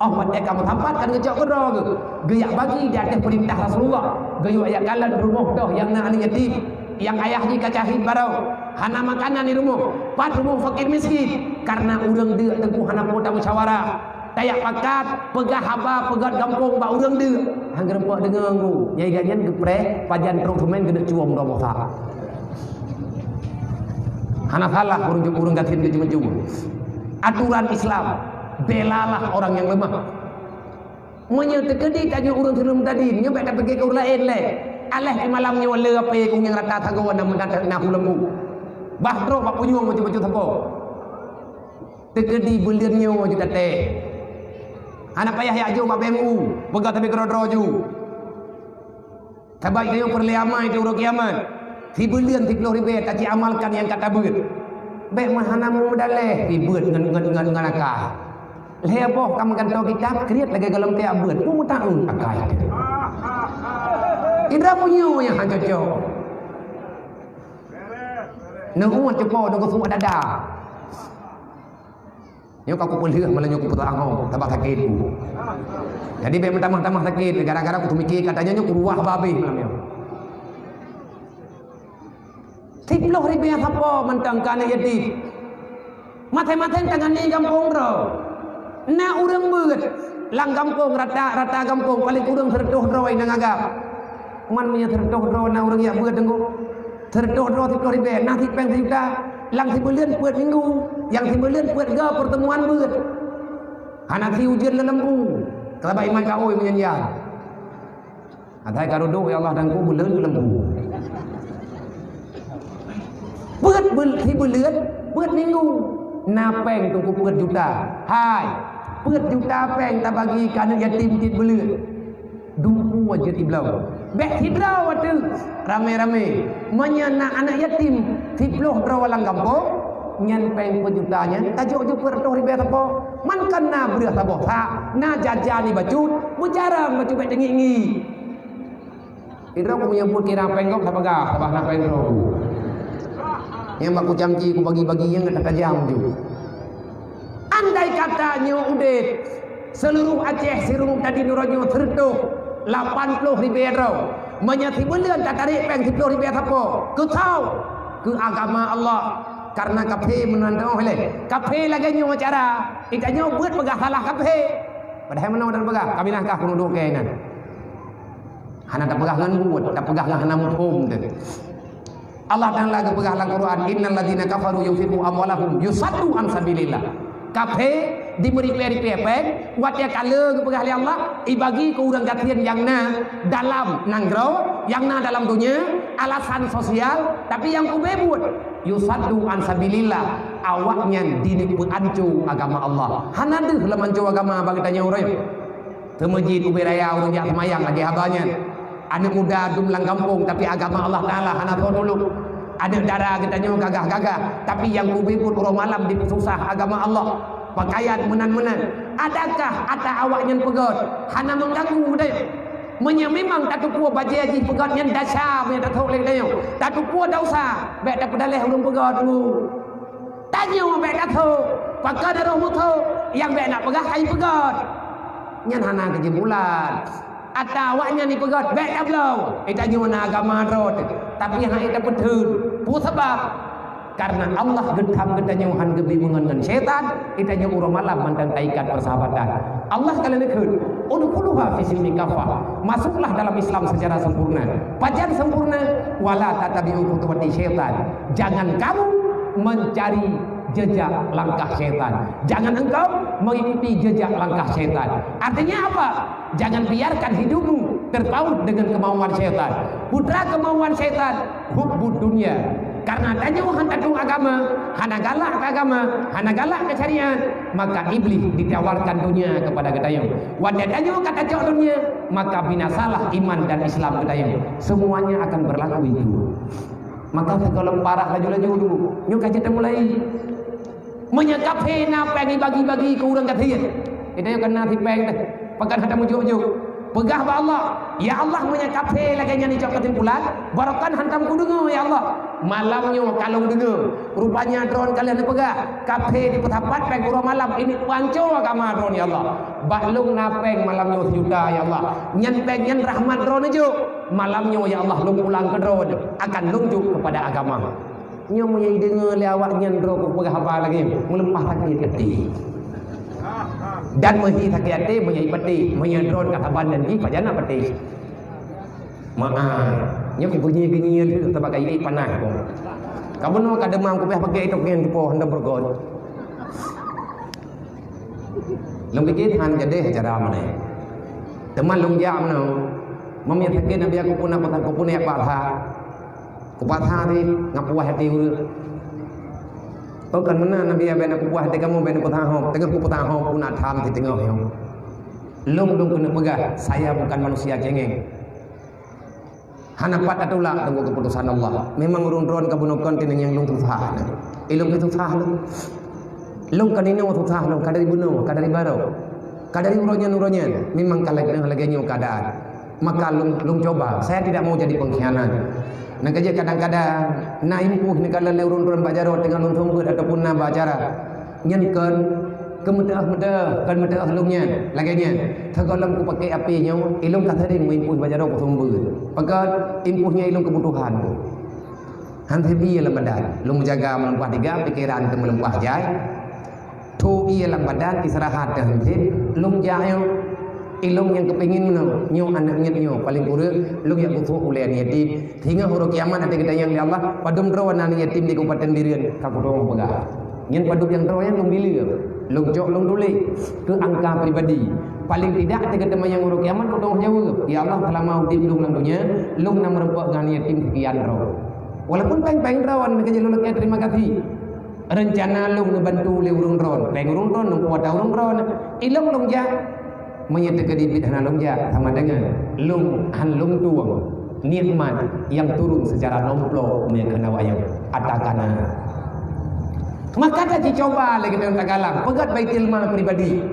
Oh, watée ka meusapat kan geucok keudroe geuh. Geujak bagi di ateueh peurintah Rasulullah. Geuyue jak kalon rumoh doh nyang na aneuk yatim, nyang ayah jih ka syahid baroe, hana makanan di rumoh, pat rumoh fakir miskin. Karena ureuëng deuk teungku hana peue tamusyawarah. Tajak pakat, peugah haba peugét gampông bak ureuëng deuk. Han geureumpok deungoe. Nyai gobnyan geupreh pajan trok seumén keuneuk cuwöng droe boh sa. Hana salah ureuëng jeuet ureuëng gasien keu jeumeujeuet. Aturan Islam, belalah orang yang lemah. Meunyoe teukeudi tanyoe ureuëng sileumtadin, nyoe bék tapike keu ureuëng laén lé. Aléh di malam nyoe le ape ku nyang rata sagoe na meudat na huleumu. Bah trok bak punyueng bacut-bacut sapo. Teukeudi buleuen nyoe ju taté. Hana payah jak jok bak B M U, peugah sabe keudroe-droe ju. Sabab nyoe peureulée amai di uroe kiamat. Sibuleuen siplôh ribée taci amalkan nyang ka tabeuet. Bék meuhana meudaleh sibeuet ngon, ngon, ngon, ngon akai. Lhée boh ka meugantoe kitab kriet lagée gohlom tiak beuet. Peue meuta-eu akai. Indra punyueng nyang han cocok. Neuôt cupo neugeusuk dada. Nyoe ka kupeulheueh malah nyoe kupeutanggong, tambah sakét ku. Jadi bék meutamah-tamah sakét gara-gara kuteumike katanya nyoe kuruwah babeh malam nyoe. Siplôh ribée sapo mantong keu aneuk yatim. Maséng-maséng tangan di gampông droe. Na ureuëng beuet lam gampông rata-rata gampông paléng kureueng seureutôh droe nyang agam. Man meunyoe seureutôh droe na ureuëng jak beuet teungku. Seureutôh droe siplôh ribée na sipéng sijuta. Lam sibuleuen peuet minggu, nyang sibuleuen peuet go peurteumuan beuet. Hana si ujeuen lé lembu, keulaba iman ka oi meunyan ya. Atai ka rudok ya Allah dan ku buleuen lembu. Peuet bul-, sibuleuen peuet minggu. Na péng teungku peuet juta. Hai, peuet juta péng tabagi keu aneuk yatim tieb buleuen. Dumpu jeuet ibloe. Bék sidroe watée ramé-ramé. Meunyoe na aneuk yatim siplôh droe lam gampông, nyan péng peujuta nyan tajok ju peuet reutôh ribée sapo. Man kan na breueh saboh sak, na jajan ibacut, beujarang bacut bék teungiek-ngiek. Idroe ku meunyoe buet kira péng gob sapeugah, saboh na péng droe. Nyang bak kucamci kubagi-bagi nyang ka tajam ju. Andai kata nyoe udeb, seuluruh Aceh sirunup tadi nurot nyoe seureutôh lapan ploh ribée droe. Meunyoe sibuleuen tatarek péng siploh ribée sapo, keu soe? Keu agama Allah. Karena kafé meunan teuh lé. Kafé lagée nyoe cara, itanyoe beuet peugah salah kafé. Padahai meunoe dan peugah, kami langkah keunoe dua keunan. Hana tapeugah ngon buet, tapeugah ngon hana muphom teuh. Allah Taala geupeugah lam Quran, "Innal ladzina kafaru yunfiqu amwalahum yusaddu an sabilillah." Kafé dimeuripée-ripée péng, watée ka le geupeugah lé Allah, ibagi keu ureuëng gasien nyang na dalam nanggroe, nyang na dalam donya, alasan sosial, tapi nyang kube buet, yusaddu an sabilillah, awaknyan dineuk peuanco agama Allah. Hana deuh lam anco agama bagi tanyoe uroe. Teumeujid ubé raya ureuëng jak seumayang lagée haba nyan. Aneuk muda dum lam gampông, tapi agama Allah Taala hana soe tulông. Aneuk dara geutanyoe gagah-gagah, tapi nyang kube buet uroe malam dipeususah agama Allah. Pakaian meunan-meunan. Adakah ata awaknyan peugét hana meuganggu deh? Meunyoe memang tateupeue bajée jih peugét nyan desya, meunyoe tathok lé geutanyoe, tateupeue desya, bék tapeudaleh ureuëng peugét dulu. Tanyoe bék tathok, pakon roh muthok, nyang bék nak peugah hai peugét. Nyan hana keujeubulan. Ata awaknyan ipeugét, bék tabloe. Itanyoe na agama droe teuh, tapi hana tapeutheun. Peue sabab? Karena Allah geutham geutanyoe han geubi meungon ngon syaitan, itanyoe uroe malam mantong taikat persahabatan. Allah ka leuneukheun, "Udkhuluha fi silmi kafah." Masuklah dalam Islam secara sempurna. Pajan sempurna? "Wala tattabi'u khutuwati syaitan." Jangan kamu mencari jejak langkah syaitan. Jangan engkau mengikuti jejak langkah syaitan. Artinya apa? Jangan biarkan hidupmu terpaut dengan kemauan syaitan. Putra kemauan syaitan, hubbud dunya. Karena tanyoe hana tatueng agama, hana galak keu agama, hana galak keu syariat, maka iblis ditawarkan dunia kepada geutanyoe. Watèe tanyoe ka tacok dunia, maka binasalah iman dan Islam geutanyoe. Semuanya akan berlaku itu. Maka sigohlom parah laju-laju dulu. Nyoe ka jeuet mulai. Meunyoe kafé na péng ibagi-bagi keu ureueng gasien, geutanyoe kan na sipéng teuh, pakon hana mujok-jok. Peugah bak Allah, "Ya Allah, meunyoe kafé lagèe nyan icok keusimpulan, barokon hantom kudeungoe, ya Allah." Malam nyoe ka lôn deungoe. Rupanya droeneuh ka lheueh neupeugah, kafé dipeusapat péng uroe malam, ini peuhanco agama droeneuh, ya Allah. Bak lôn na péng malam nyoe sijuta, ya Allah. Nyan péng nyan rahmat droeneuh jok. Malam nyoe, ya Allah, lôn pulang keu droeneuh, akan lôn jok keupada agama. Nyoe meunyoe ideungoe lé awak nyan droe kupeugah haba lagèe nyoe, meuleupah sakét até. Dan meuhi sakét até meunyoe ipatéh, meunyoe droe ka saban dan jih pajan na patéh. Meu'ah. Nyoe kubunyi-bunyi lé teuma ka ié panas. Ka bunoe ka deumam kupeugah pakai tok nyan tupo hana beureugot. Lôn pike han jadeh cara meunan. Teuma lôn jak meunan. Meunyoe sakét Nabi aku puna pesan kupuna yak paksa. Kupaksa deh, ngon puih até ureueng. Oh, kan meunan Nabi, bèk na kupuih até kamoe, bèk na kupeusahom. Teungoh kupeusahom, puna tham siteungoh nyoe. Lôn, lôn keuneuk peugah, saya bukan manusia cengeng. Hana pat tatulak teungku keuputusan Allah. Memang ureueng droen ka bunoe kon keuneuk nyang lôn susah. Ilôn pih susah lôn. Lôn kon inoe susah lôn, ka dari bunoe, ka dari barô. Ka dari uroe nyan, uroe nyan. Memang ka lagèe, lagèe nyoe keuadaan. Maka lôn, lôn coba. Saya tidak mau jadi pengkhianat. Nyang ka jeuet kadang-kadang na impôh neukalon lé ureueng droen bak jaroe teungoh lôn seumeubeuet ataupun na bak acara. Nyan kon keu meuteu'oh-meuteu'oh, kon meuteu'oh lôn nyan, lagèe nyan. Sigohlom kupakèk apé nyoe, ilôn ka seuring meuimpôh bak jaroe kuseumeubeuet. Pakon impôh nyan ilôn keubutuhan. Han sép ié lam badan, lôn meujaga meulimpah tiga, pikeran teuh meulimpah jai. Tho ié lam badan, istirahat teuh han sép, lôn jak nyoe. Ilôn nyang keupingin meunoe, nyoe aneuk miet nyoe, paléng kureueng, lôn jak gusok ulèe aneuk yatim. Singoh uroe kiamat até geutanyong lé Allah, padum droe na aneuk yatim di Kabupaten Bireuen, ka kutu'oh peugah. Nyan padub nyang droe nyan lôn bileue, lôn cok lôn tuléh keu angka pribadi. Paléng tidak até geuteumanyong uroe kiamat kutu'oh jaweueb, "Ya Allah, seulama udép lôn lam donya, lôn na meurumpok ngon yatim seukian droe." Walaupun péng-péng droe nyan ka jeuet lôn lakèe terima kasih. Reuncana lôn neubantu lé ureueng droe, péng ureueng droe, ngon kuasa ureueng droe, ilôn lôn jak. Meunyoe teukeudi pih hana lôn jak, sama dengan lôn han lôn tueng nikmat nyang turun seucara nomplok meunyoe keunoe awaknyoe ata kana. Maka tajicoba lé geutanyoe tagalang, peugöt baitul mal pribadi.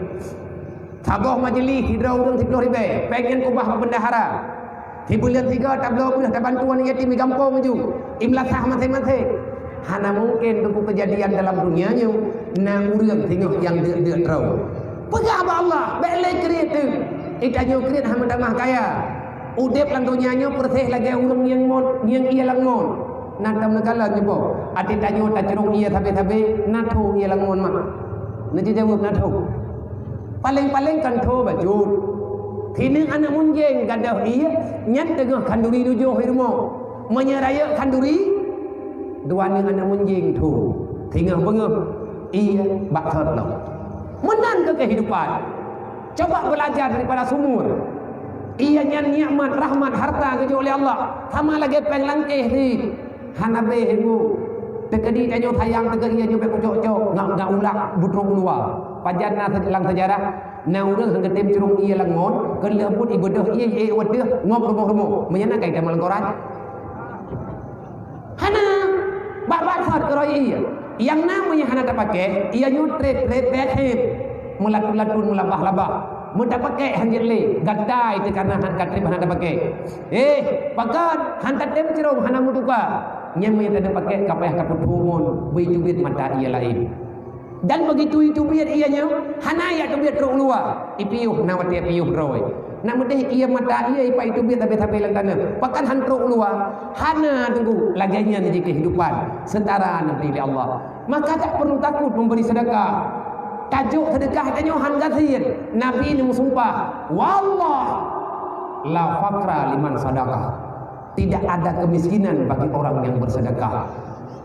Saboh majeulis sidroe ureueng siplôh ribèe, péng nyan keubah bak bendahara. Sibuleuen sigoe tabloe beuh tabantu aneuk yatim di gampông laju, imeulasah maséng-maséng. Hana mungken teungku keujadian dalam dunia nyoe na ureueng singoh nyang deuk-deuk droe. Peugah bak Allah, bèk lé kriet teuh. Geutanyoe kriet hana meutamah kaya. Udép lam donya nyoe peureséh lagèe ureueng nyang mon, nyang ié lam mon. Na tam neukalon nyoe boh. Até tanyoe tacurong ié sabé-sabé, na tho ié lam mon mak? Neujijaweueb na tho. Paléng-paléng kan tho bacut. Hineung aneuk munjeng gadôh ié, nyan teungoh khanduri tujoh di rumoh. Meunyoe rayeuk khanduri, dua nyoe aneuk munjeng tho. Singoh beungoh ié bak thot lom. Meunan keu keuhidupan. Coba belajar daripada sumur. Ié nyan nikmat, rahmat, harta geujok lé Allah. Sama lagèe péng langkéh cit. Hana bèh ilmu. Teukeudi tanyoe sayang teukeudi nyoe bèk kucok-cok, ngat, ngat ulak beutrok u luwa. Pajan na se-, lam seujarah, na ureueng han geutem curong ié lam ngon, keu lheueh buet ié beudôh ié, ié watèe ngob rumoh-rumoh. Meunyan na kai tamong lam koran. Hana. Bak-bak sot keurôi ié. Nyang na meunyan hana tapakék, ié nyoe trét-trét, trét hép. Meulatun-latun, meulabah-labah. Meutapakék han jeuet lé, gatai teuh kareuna han ka trép hana tapakék. Eh, pakon han tatem curong hana meutuka. Nyan meunyoe tatem pakék ka payah tapeuthumon, beu iteubiet mata ié laén. Dan beugitu iteubiet ié nyoe, hana jak teubiet trok u luwa. Ipiôh na watèe piôh droe. Nak meudeh ié mata ié ipat iteubiet sabé-sabé lam taneuk. Pakon han trok u luwa? Hana teungku, lagèe nyan jih keuhidupan. Seutara neubri lé Allah. Maka tak perlu takut memberi sedekah. Tajok seudeukah tanyoe han gasien. Nabi neumeusumpah, "Wallah, la faqra liman sadaqah." Tidak ada kemiskinan bagi orang yang bersedekah.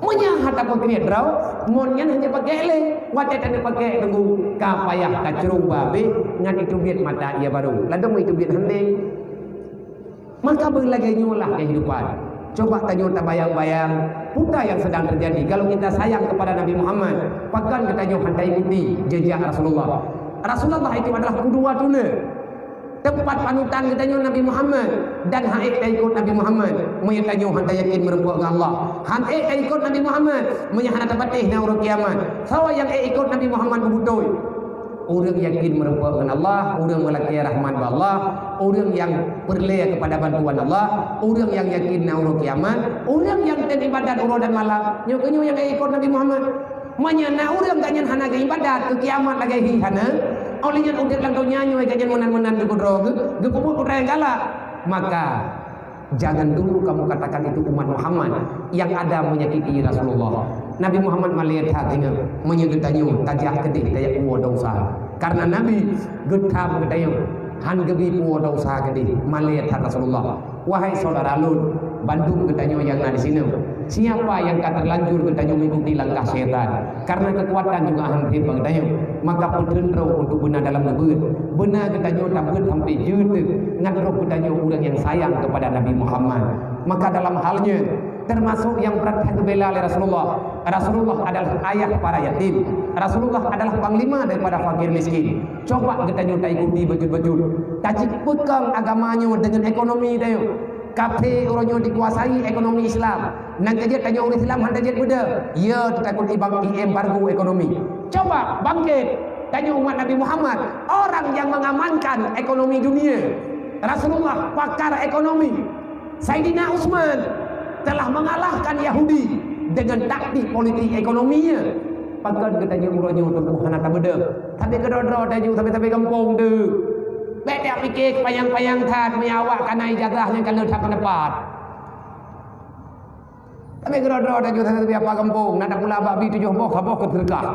Meunyo hana tapeukriet droe, mon nyan hana pakék lé. Watée taneuk pakék teungku, ka payah tacrông babeh ngon iteubiet mata ie barô. Ladôm iteubiet handéng. Maka beulagée nyoe lah kehidupan. Coba tanyoe tabayang-bayang peue nyang sedang terjadi. Kalau kita sayang kepada Nabi Muhammad, pakon geutanyoe hana ikuti jejak Rasulullah? Rasulullah itu adalah qudwatuna. Teumpat panutan geutanyoe Nabi Muhammad, dan han ék taikot Nabi Muhammad meunyo tanyoe hana yakin meurumpok ngon Allah. Han ék taikot Nabi Muhammad meunyo hana tapatéh na uroe kiamat. Soe nyang ék ikot Nabi Muhammad beubeutôi? Ureuëng yakin meurumpok ngon Allah, ureuëng meulakée rahmat bak Allah, ureuëng nyang peureulée kepada bantuan Allah, ureuëng nyang yakin na uroe kiamat, ureuëng nyang tem ibadat uroe dan malam. Nyoe keuh nyoe nyang ék ikot Nabi Muhammad. Meunyo na ureuëng gobnyan hana geuibadat, keu kiamat lagée hi hana, óh lheueh nyan udeb lam donya nyoe gobnyan meunan-meunan geupeudroe geu-, geupeubuet peue nyang galak, maka jangan dulu kamu katakan itu umat Muhammad yang ada menyakiti Rasulullah. Nabi Muhammad malée that ingat, meunyo geutanyoe tajak keudeh tajak puwoe desya. Karena Nabi geutham geutanyoe, han geubi puwoe desya keudeh, malée that Rasulullah. Wahai saudara lôn, bandum geutanyoe nyang na di sinoe, siapa nyang ka terlanjur geutanyoe mengikuti langkah syaitan? Karena kekuatan juga han treb bak geutanyoe, maka peuteun droe untuk beuna dalam neubeuet. Beuna geutanyoe tabeuet sampai jeuet ngon droe geutanyoe ureuëng nyang sayang kepada Nabi Muhammad. Maka dalam hal nyan, termasuk nyang brat that geubela lé Rasulullah. Rasulullah adalah ayah para yatim. Rasulullah adalah panglima daripada fakir miskin. Coba geutanyoe taikuti beujeuet-beujeuet. Tajipeukong agama nyoe deungon ekonomi tanyoe. Kafé uroe nyoe dikuasai ekonomi Islam. Nyang keujeuet tanyoe ureuëng Islam hana jeuet beudeuh. Ya, teutakot ibang embargo ekonomi. Coba bangkit tanyoe umat Nabi Muhammad, orang yang mengamankan ekonomi dunia. Rasulullah pakar ekonomi. Saidina Utsman telah mengalahkan Yahudi dengan taktik politik ekonominya. Pakon geutanyoe uroe nyoe teungku hana tabeudeuh? Sabe keudroe-droe tanyoe, sabe-sabe gampông deuh. Bék tapike keupanyang-panyang that, meunyo awak kana ijazah nyang ka leuet that peundapat. Sabe keudroe-droe tanyoe, sabe-sabe apa gampông, na tapula bak bi tujoh boh, saboh keu seudeukah.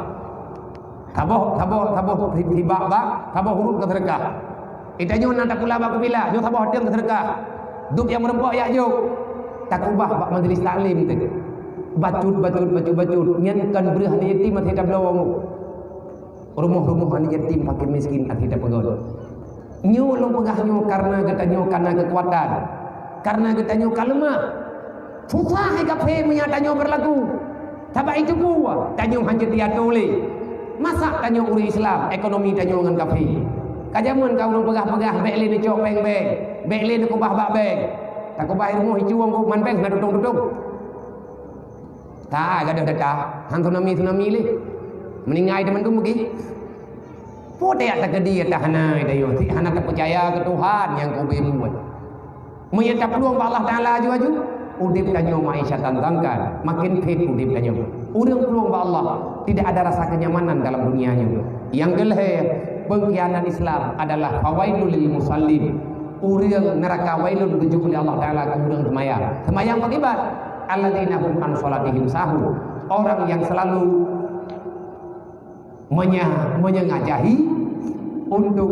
Saboh, saboh, saboh sibak bak, saboh ureuëng keu seudeukah. Geutanyoe na tapula bak kupilah, nyoe saboh ateueng keu seudeukah. Dub nyang meurumpok jak jok. Takubah bak majlis taklim teuh. Bacut, bacut, bacut, bacut. Nyan kon breueh aneuk yatim até tabloe. Rumoh-rumoh aneuk yatim fakir miskin até tapeugöt. Nyoe lôn peugah nyoe karena geutanyoe kana keukuatan. Karena geutanyoe ka leumah. Susah hai kafé meunyo tanyoe beurlaku. Sabab itu buah tanyoe hana jeuet diatur lé. Masa tanyoe ureuëng Islam, ekonomi tanyoe ngon kafé? Ka jameun ka ureuëng peugah-peugah, bék lé neucok péng bank, bék lé neukubah bak bank. Takubah i rumoh icuwong keu man bank na tutong-tutong. Ka gadôh data, han tsunami-tsunami lé. Meuninggai teuma tu meugi. Peue tajak takeudi ata hana tanyoe, si hana tapeucaya keu Tuhan nyang ka ubé buet. Meunyo taplueng bak Allah Taala aju-aju, udeb tanyoe maisha tantangkan, makin phet udeb tanyoe. Ureuëng plueng bak Allah, tidak ada rasa kenyamanan dalam dunia nyoe. Nyang keulhèe, pengkhianat Islam adalah fawailul lil musallin. Ureuëng neuraka wailun geujok lé Allah Taala keu ureuëng seumayang. Seumayang pakiban, alladzina hum an salatihim sahun. Orang yang selalu menya-, menyengajahi untuk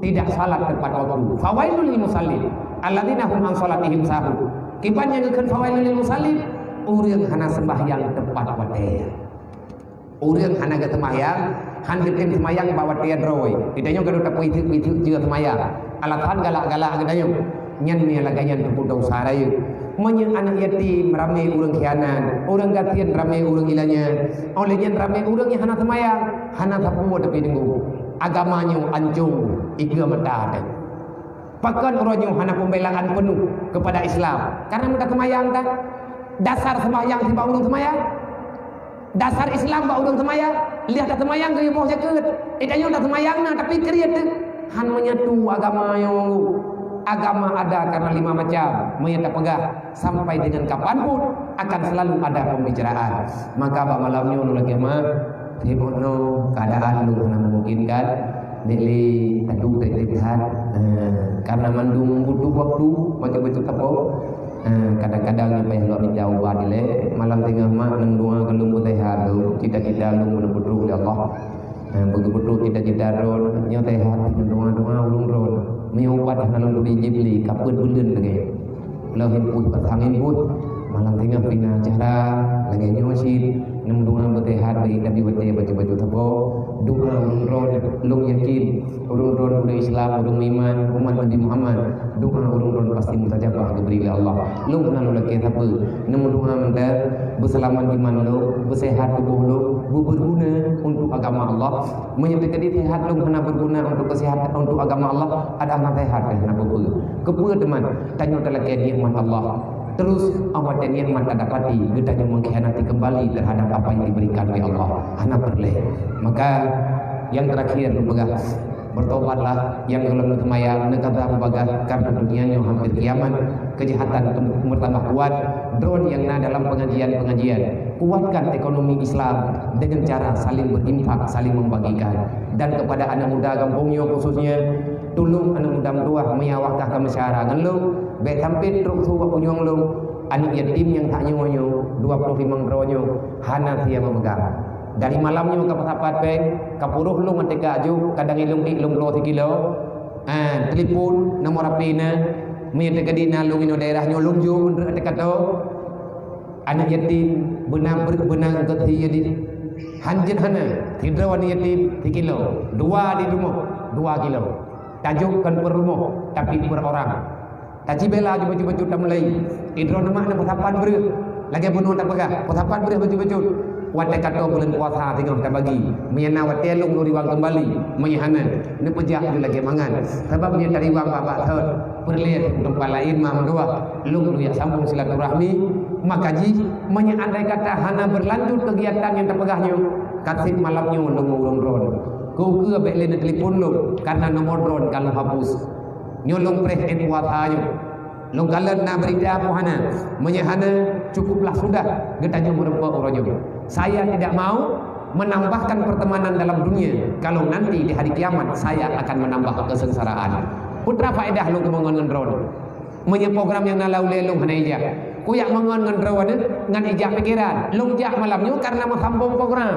tidak salat tepat waktu. Fawailul lil musallin, alladzina hum an salatihim sahun. Kiban nyang geukheun fawailul lil musallin? Ureuëng hana sembahyang tepat watée. Ureuëng hana geuseumahyang, han geutem seumayang bak watée droe. Geutanyoe ka tapeuiseuk-iseuk jeuet seumayang. Alasan galak-galak geutanyoe. Nyan meunan lagée nyan teupeu desya rayeuk. Meunyoe aneuk yatim ramé ureuëng khianat, ureuëng gasien ramé ureuëng ilanyan, óh lheueh nyan ramé ureuëng nyang hana seumayang, hana sapeue tapi deungoe. Agama nyoe ancong, ikeue mata teuh. Pakon uroe nyoe hana pembelaan penuh kepada Islam? Karena meutaseumayang kan? Dasar seumayang sibak ureuëng seumayang. Dasar Islam bak ureuëng seumayang, lheueh taseumayang geuyue boh jakeuet. Eh, tanyoe taseumayang na, tapi kriet teuh. Han menyatu agama nyoe. Agama ada karena lima macam. Meunyo tapeugah sampai dengan kapan pun akan selalu ada pembicaraan. Maka bak malam nyoe lôn lakée mak, sibuk nyoe keadaan lôn hana memungkinkan. Nek lé aduh treb-treb that. Eh, karena mandum butuh waktu, macam-macam sapo. Eh, kadang-kadang nyang payah lôn minta ubat ilée, malam teungoh mak ngon doa keu lôn beuseuhat lôn, cita-cita lôn beuneuh peutrok lé Allah. Eh, beuneuh peutrok cita-cita droe, nyoe seuhat ngon doa-doa ulôn droe. Meunyoe ubat hana lôn turi jibli, ka peuet buleuen lagée. Lôn himpus, pasang himpus. Malam singoh pih na acara lagèe nyoe cit, neumeudoa beuseuhat bagi Nabi watèe bacut-bacut sapo. Doa ureueng droen, lôn yakin ureueng droen, ureueng Islam, ureueng meuiman, umat Nabi Muhammad, doa ureueng droen pasti mustajabah geubri lé Allah. Lôn hana lôn lakèe sapeue, neumeudoa mantong beuseulamat iman lôn, beuseuhat tuboh lôn, beubeuguna untuk agama Allah. Meunyoe teukeudi seuhat lôn hana beuguna untuk keuseuhat, untuk agama Allah, adak hana seuhat, hana peue-peue. Keupeue teuma? Tanyoe talakèe nikmat Allah. Terus, awak dan nikmat tadapati, geutanyoe mengkhianati kembali terhadap apa yang diberikan oleh Allah. Hana peureulèe. Maka, yang terakhir, lôn peugah, bertobatlah, nyang gohlom seumayang, neukaza mubagah, karena dunia nyoe hampir kiamat, kejahatan tem-, bertambah kuat, droen nyang na dalam pengajian-pengajian. Kuatkan ekonomi Islam dengan cara saling berinfak, saling membagikan. Dan kepada anak muda gampông nyoe khususnya, tulông anak muda meutuah meunyo awak ka meusyara ngon lôn, bèk sampai trok su bak punyueng lôn. Aneuk yatim nyang that nyoe nyoe, dua ploh limong droe nyoe, hana sie meugah. Dari malam nyoe ka peusapat péng, ka peuroh lôn ateueh ka aju, kadang ilôn ék lôn bloe sikilo. Ah, telepon, nomor H P na, meunyo teukeudi na lôn inoe daerah nyoe lôn jok, meunurot ateueh ka to. Aneuk yatim, beuna breueh, beuna geusie di. Han jeuet hana, sidroe aneuk yatim, sikilo. Dua di rumoh, dua kilo. Tajok kon per rumoh, tapi per orang. Tacibela ju bacut-bacut tamulai. Idroe neumak na peusapat breueh. Lagèe bunoe tapeugah, peusapat breueh bacut-bacut. Watèe ka tô buleuen puasa singoh tabagi. Meunyo na watèe lôn lôn riwang keumbali. Meunyo hana, neupeujak ju lagèe mangat. Sabab meunyo tariwang bak-bak thon, peureulèe teumpat laén ma meutuah. Lôn lôn jak sambông silaturahmi. Maka jih, meunyo andai kata hana berlanjut kegiatan nyang tapeugah nyoe, ka sép malam nyoe lôn ngon ureueng droen. Keu-keu bèk lé neutelepon lôn, karena nomor droen ka lôn hapus. Nyoe lôn preh ék puasa nyoe. Lôn kalon na berita peue hana. Meunyo hana, cukuplah sudah geutanyoe meureumpok uroe nyoe. Saya tidak mau menambahkan pertemanan dalam dunia kalau nanti di hari kiamat saya akan menambah kesengsaraan. Peue teuma faedah lôn keumeungon ngon droen? Meunyo program nyang na lam ulèe lôn hana ijak. Kujak meungon ngon droe nyan ngon ijak pikeran. Lôn jak malam nyoe karena meusambông program.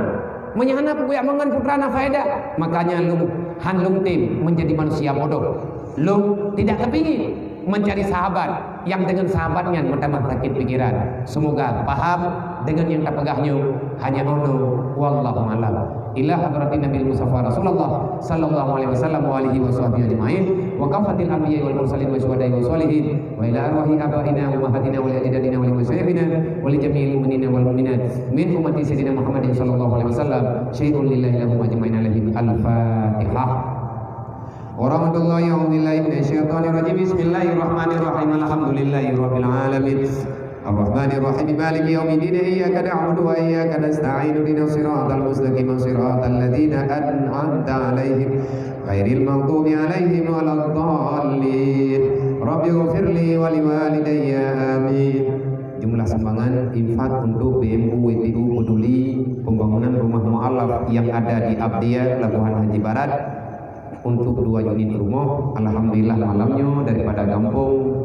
Meunyo hana peue kujak meungon peue teuma na faedah. Makanya lôn han lôn tem menjadi manusia bodoh. Lôn tidak kepingin mencari sahabat yang dengan sahabat nyan meutamah sakét pikeran. Semoga paham dengan nyang tapeugah nyoe hanya ono, wallahu a'lam. Ila hadratin Nabil Mustafa Rasulullah sallallahu alaihi wasallam wa alihi wa sahbihi ajma'in, wa kafatil anbiya wal mursalin wa syuhada wa shalihin, wa ila arwahi abaina wa ummahatina wa li ajdadina wa li masyayikhina wa li jami'il mu'minina wal mu'minat min ummati sayyidina Muhammadin sallallahu alaihi wasallam, syai'un lillahi lahum ajma'in alaihim. Al-Fatihah. Warahmatullahi, a'udzubillahi minasyaitonirrajim. Bismillahirrahmanirrahim. Alhamdulillahirabbil alamin. Arrahmanirrahim. Maliki yaumiddin. Iyyaka na'budu wa iyyaka nasta'in. Ihdinas siratal mustaqim. Siratal ladzina an'amta 'alaihim, ghairil maghdubi 'alaihim waladdallin. Rabbighfirli wa liwalidayya. Amin. Jumlah sumbangan infak untuk B M U W T U Peduli pembangunan rumah mualaf yang ada di Abdia, Labuhan Haji Barat, untuk dua unit rumoh. Alhamdulillah, malam nyoe daripada gampông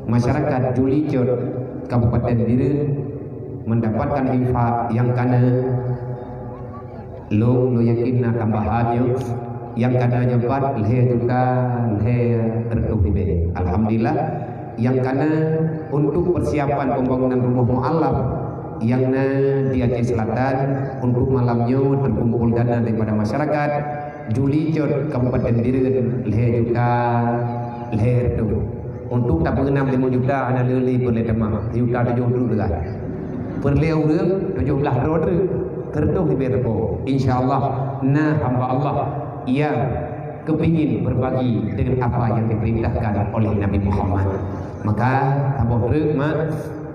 masyarakat Julicot, Kabupaten Bireuen, mendapatkan infak nyang kana, lôn, lôn yakin na tambahan nyoe, nyang kana nyoe pat lhèe juta lhèe reutôh ribèe. Alhamdulillah, nyang kana untuk persiapan pembangunan rumah mualaf nyang na di Aceh Selatan, untuk malam nyoe terkumpul dana daripada masyarakat Julicot, Kabupaten Bireuen, lhèe juta lhèe reutôh. Untuk tapeugeunam limong juta hana lé-lé peureulèe tamah, sijuta tujoh treuk teuka. Peureulèe ureueng tujoh blah droe treuk, reutôh ribèe teupeu. Insya Allah, na hamba Allah nyang kepingin berbagi dengan apa yang diperintahkan oleh Nabi Muhammad. Maka, saboh treuk, mak,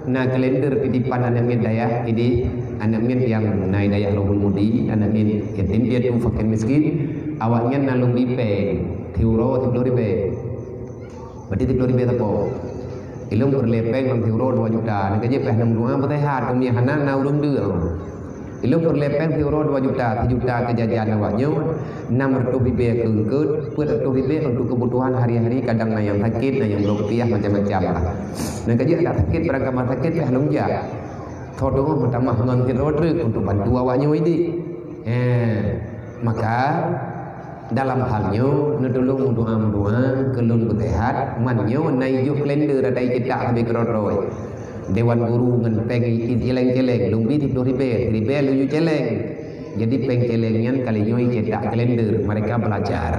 na kalender titipan aneuk miet dayah, idéh aneuk miet nyang na i dayah Rohul Mudi, aneuk miet yatim piatu fakir miskin, awaknyan na lôn bri péng, siuroe siplôh ribèe. Berarti siplôh ribèe sapo. Ilôn peureulèe péng lam siuroe dua juta, nyang keujeuet pih neumeudoa beuseuhat, keu meunyo hana na ureueng deuek. Ilôn peureulèe péng siuroe dua juta, sijuta keu jajan awaknyoe, nam reutôh ribèe keu eungkôt, peuet reutôh ribèe untuk kebutuhan hari-hari, kadang na nyang sakét, na nyang bloe kupiah, macam-macam lah. Nyang keujeuet adak sakét, barangkaman sakét pih lôn jak. Tho teungoh meutamah ngon sidroe treuk untuk bantu awaknyoe idéh. He, maka dalam hal nyoe, neutulông meudoa-meudoa keu lôn beuseuhat, man nyoe na i jôh kalender ata i cetak sabe keudroe-droe. Dewan guru ngon péng i céléng-céléng, lôn bi siplôh ribèe, ribèe laju céléng. Jadi péng céléng nyan kali nyoe cetak kalender, mereka belajar.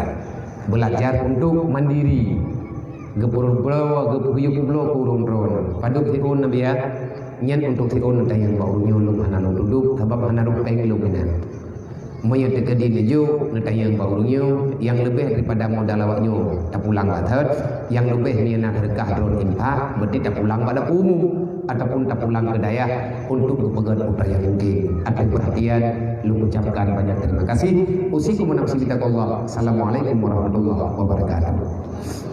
Belajar untuk mandiri. Geupeureubloe, geupeugeuyue keubloe keu ureueng droen. Padub siôn Nabi ya? Nyan untuk siôn tayang bak uroe nyoe lôn hana lôn tudub, sabab hana rôh péng lôn meunan. Meunyoe teukeudi neujok neutanyong bak ureueng nyoe, nyang leubeh daripada modal awak nyoe tapulang bak thot, nyang leubeh meunyoe na seudeukah droen infak, berarti tapulang bak dapur umum ataupun tapulang keu dayah untuk geupeugöt peue nyang mungkin. Atas perhatian, lôn ucapkan banyak terima kasih. Usikum wa nafsi bitaqwallah. Assalamualaikum warahmatullahi wabarakatuh.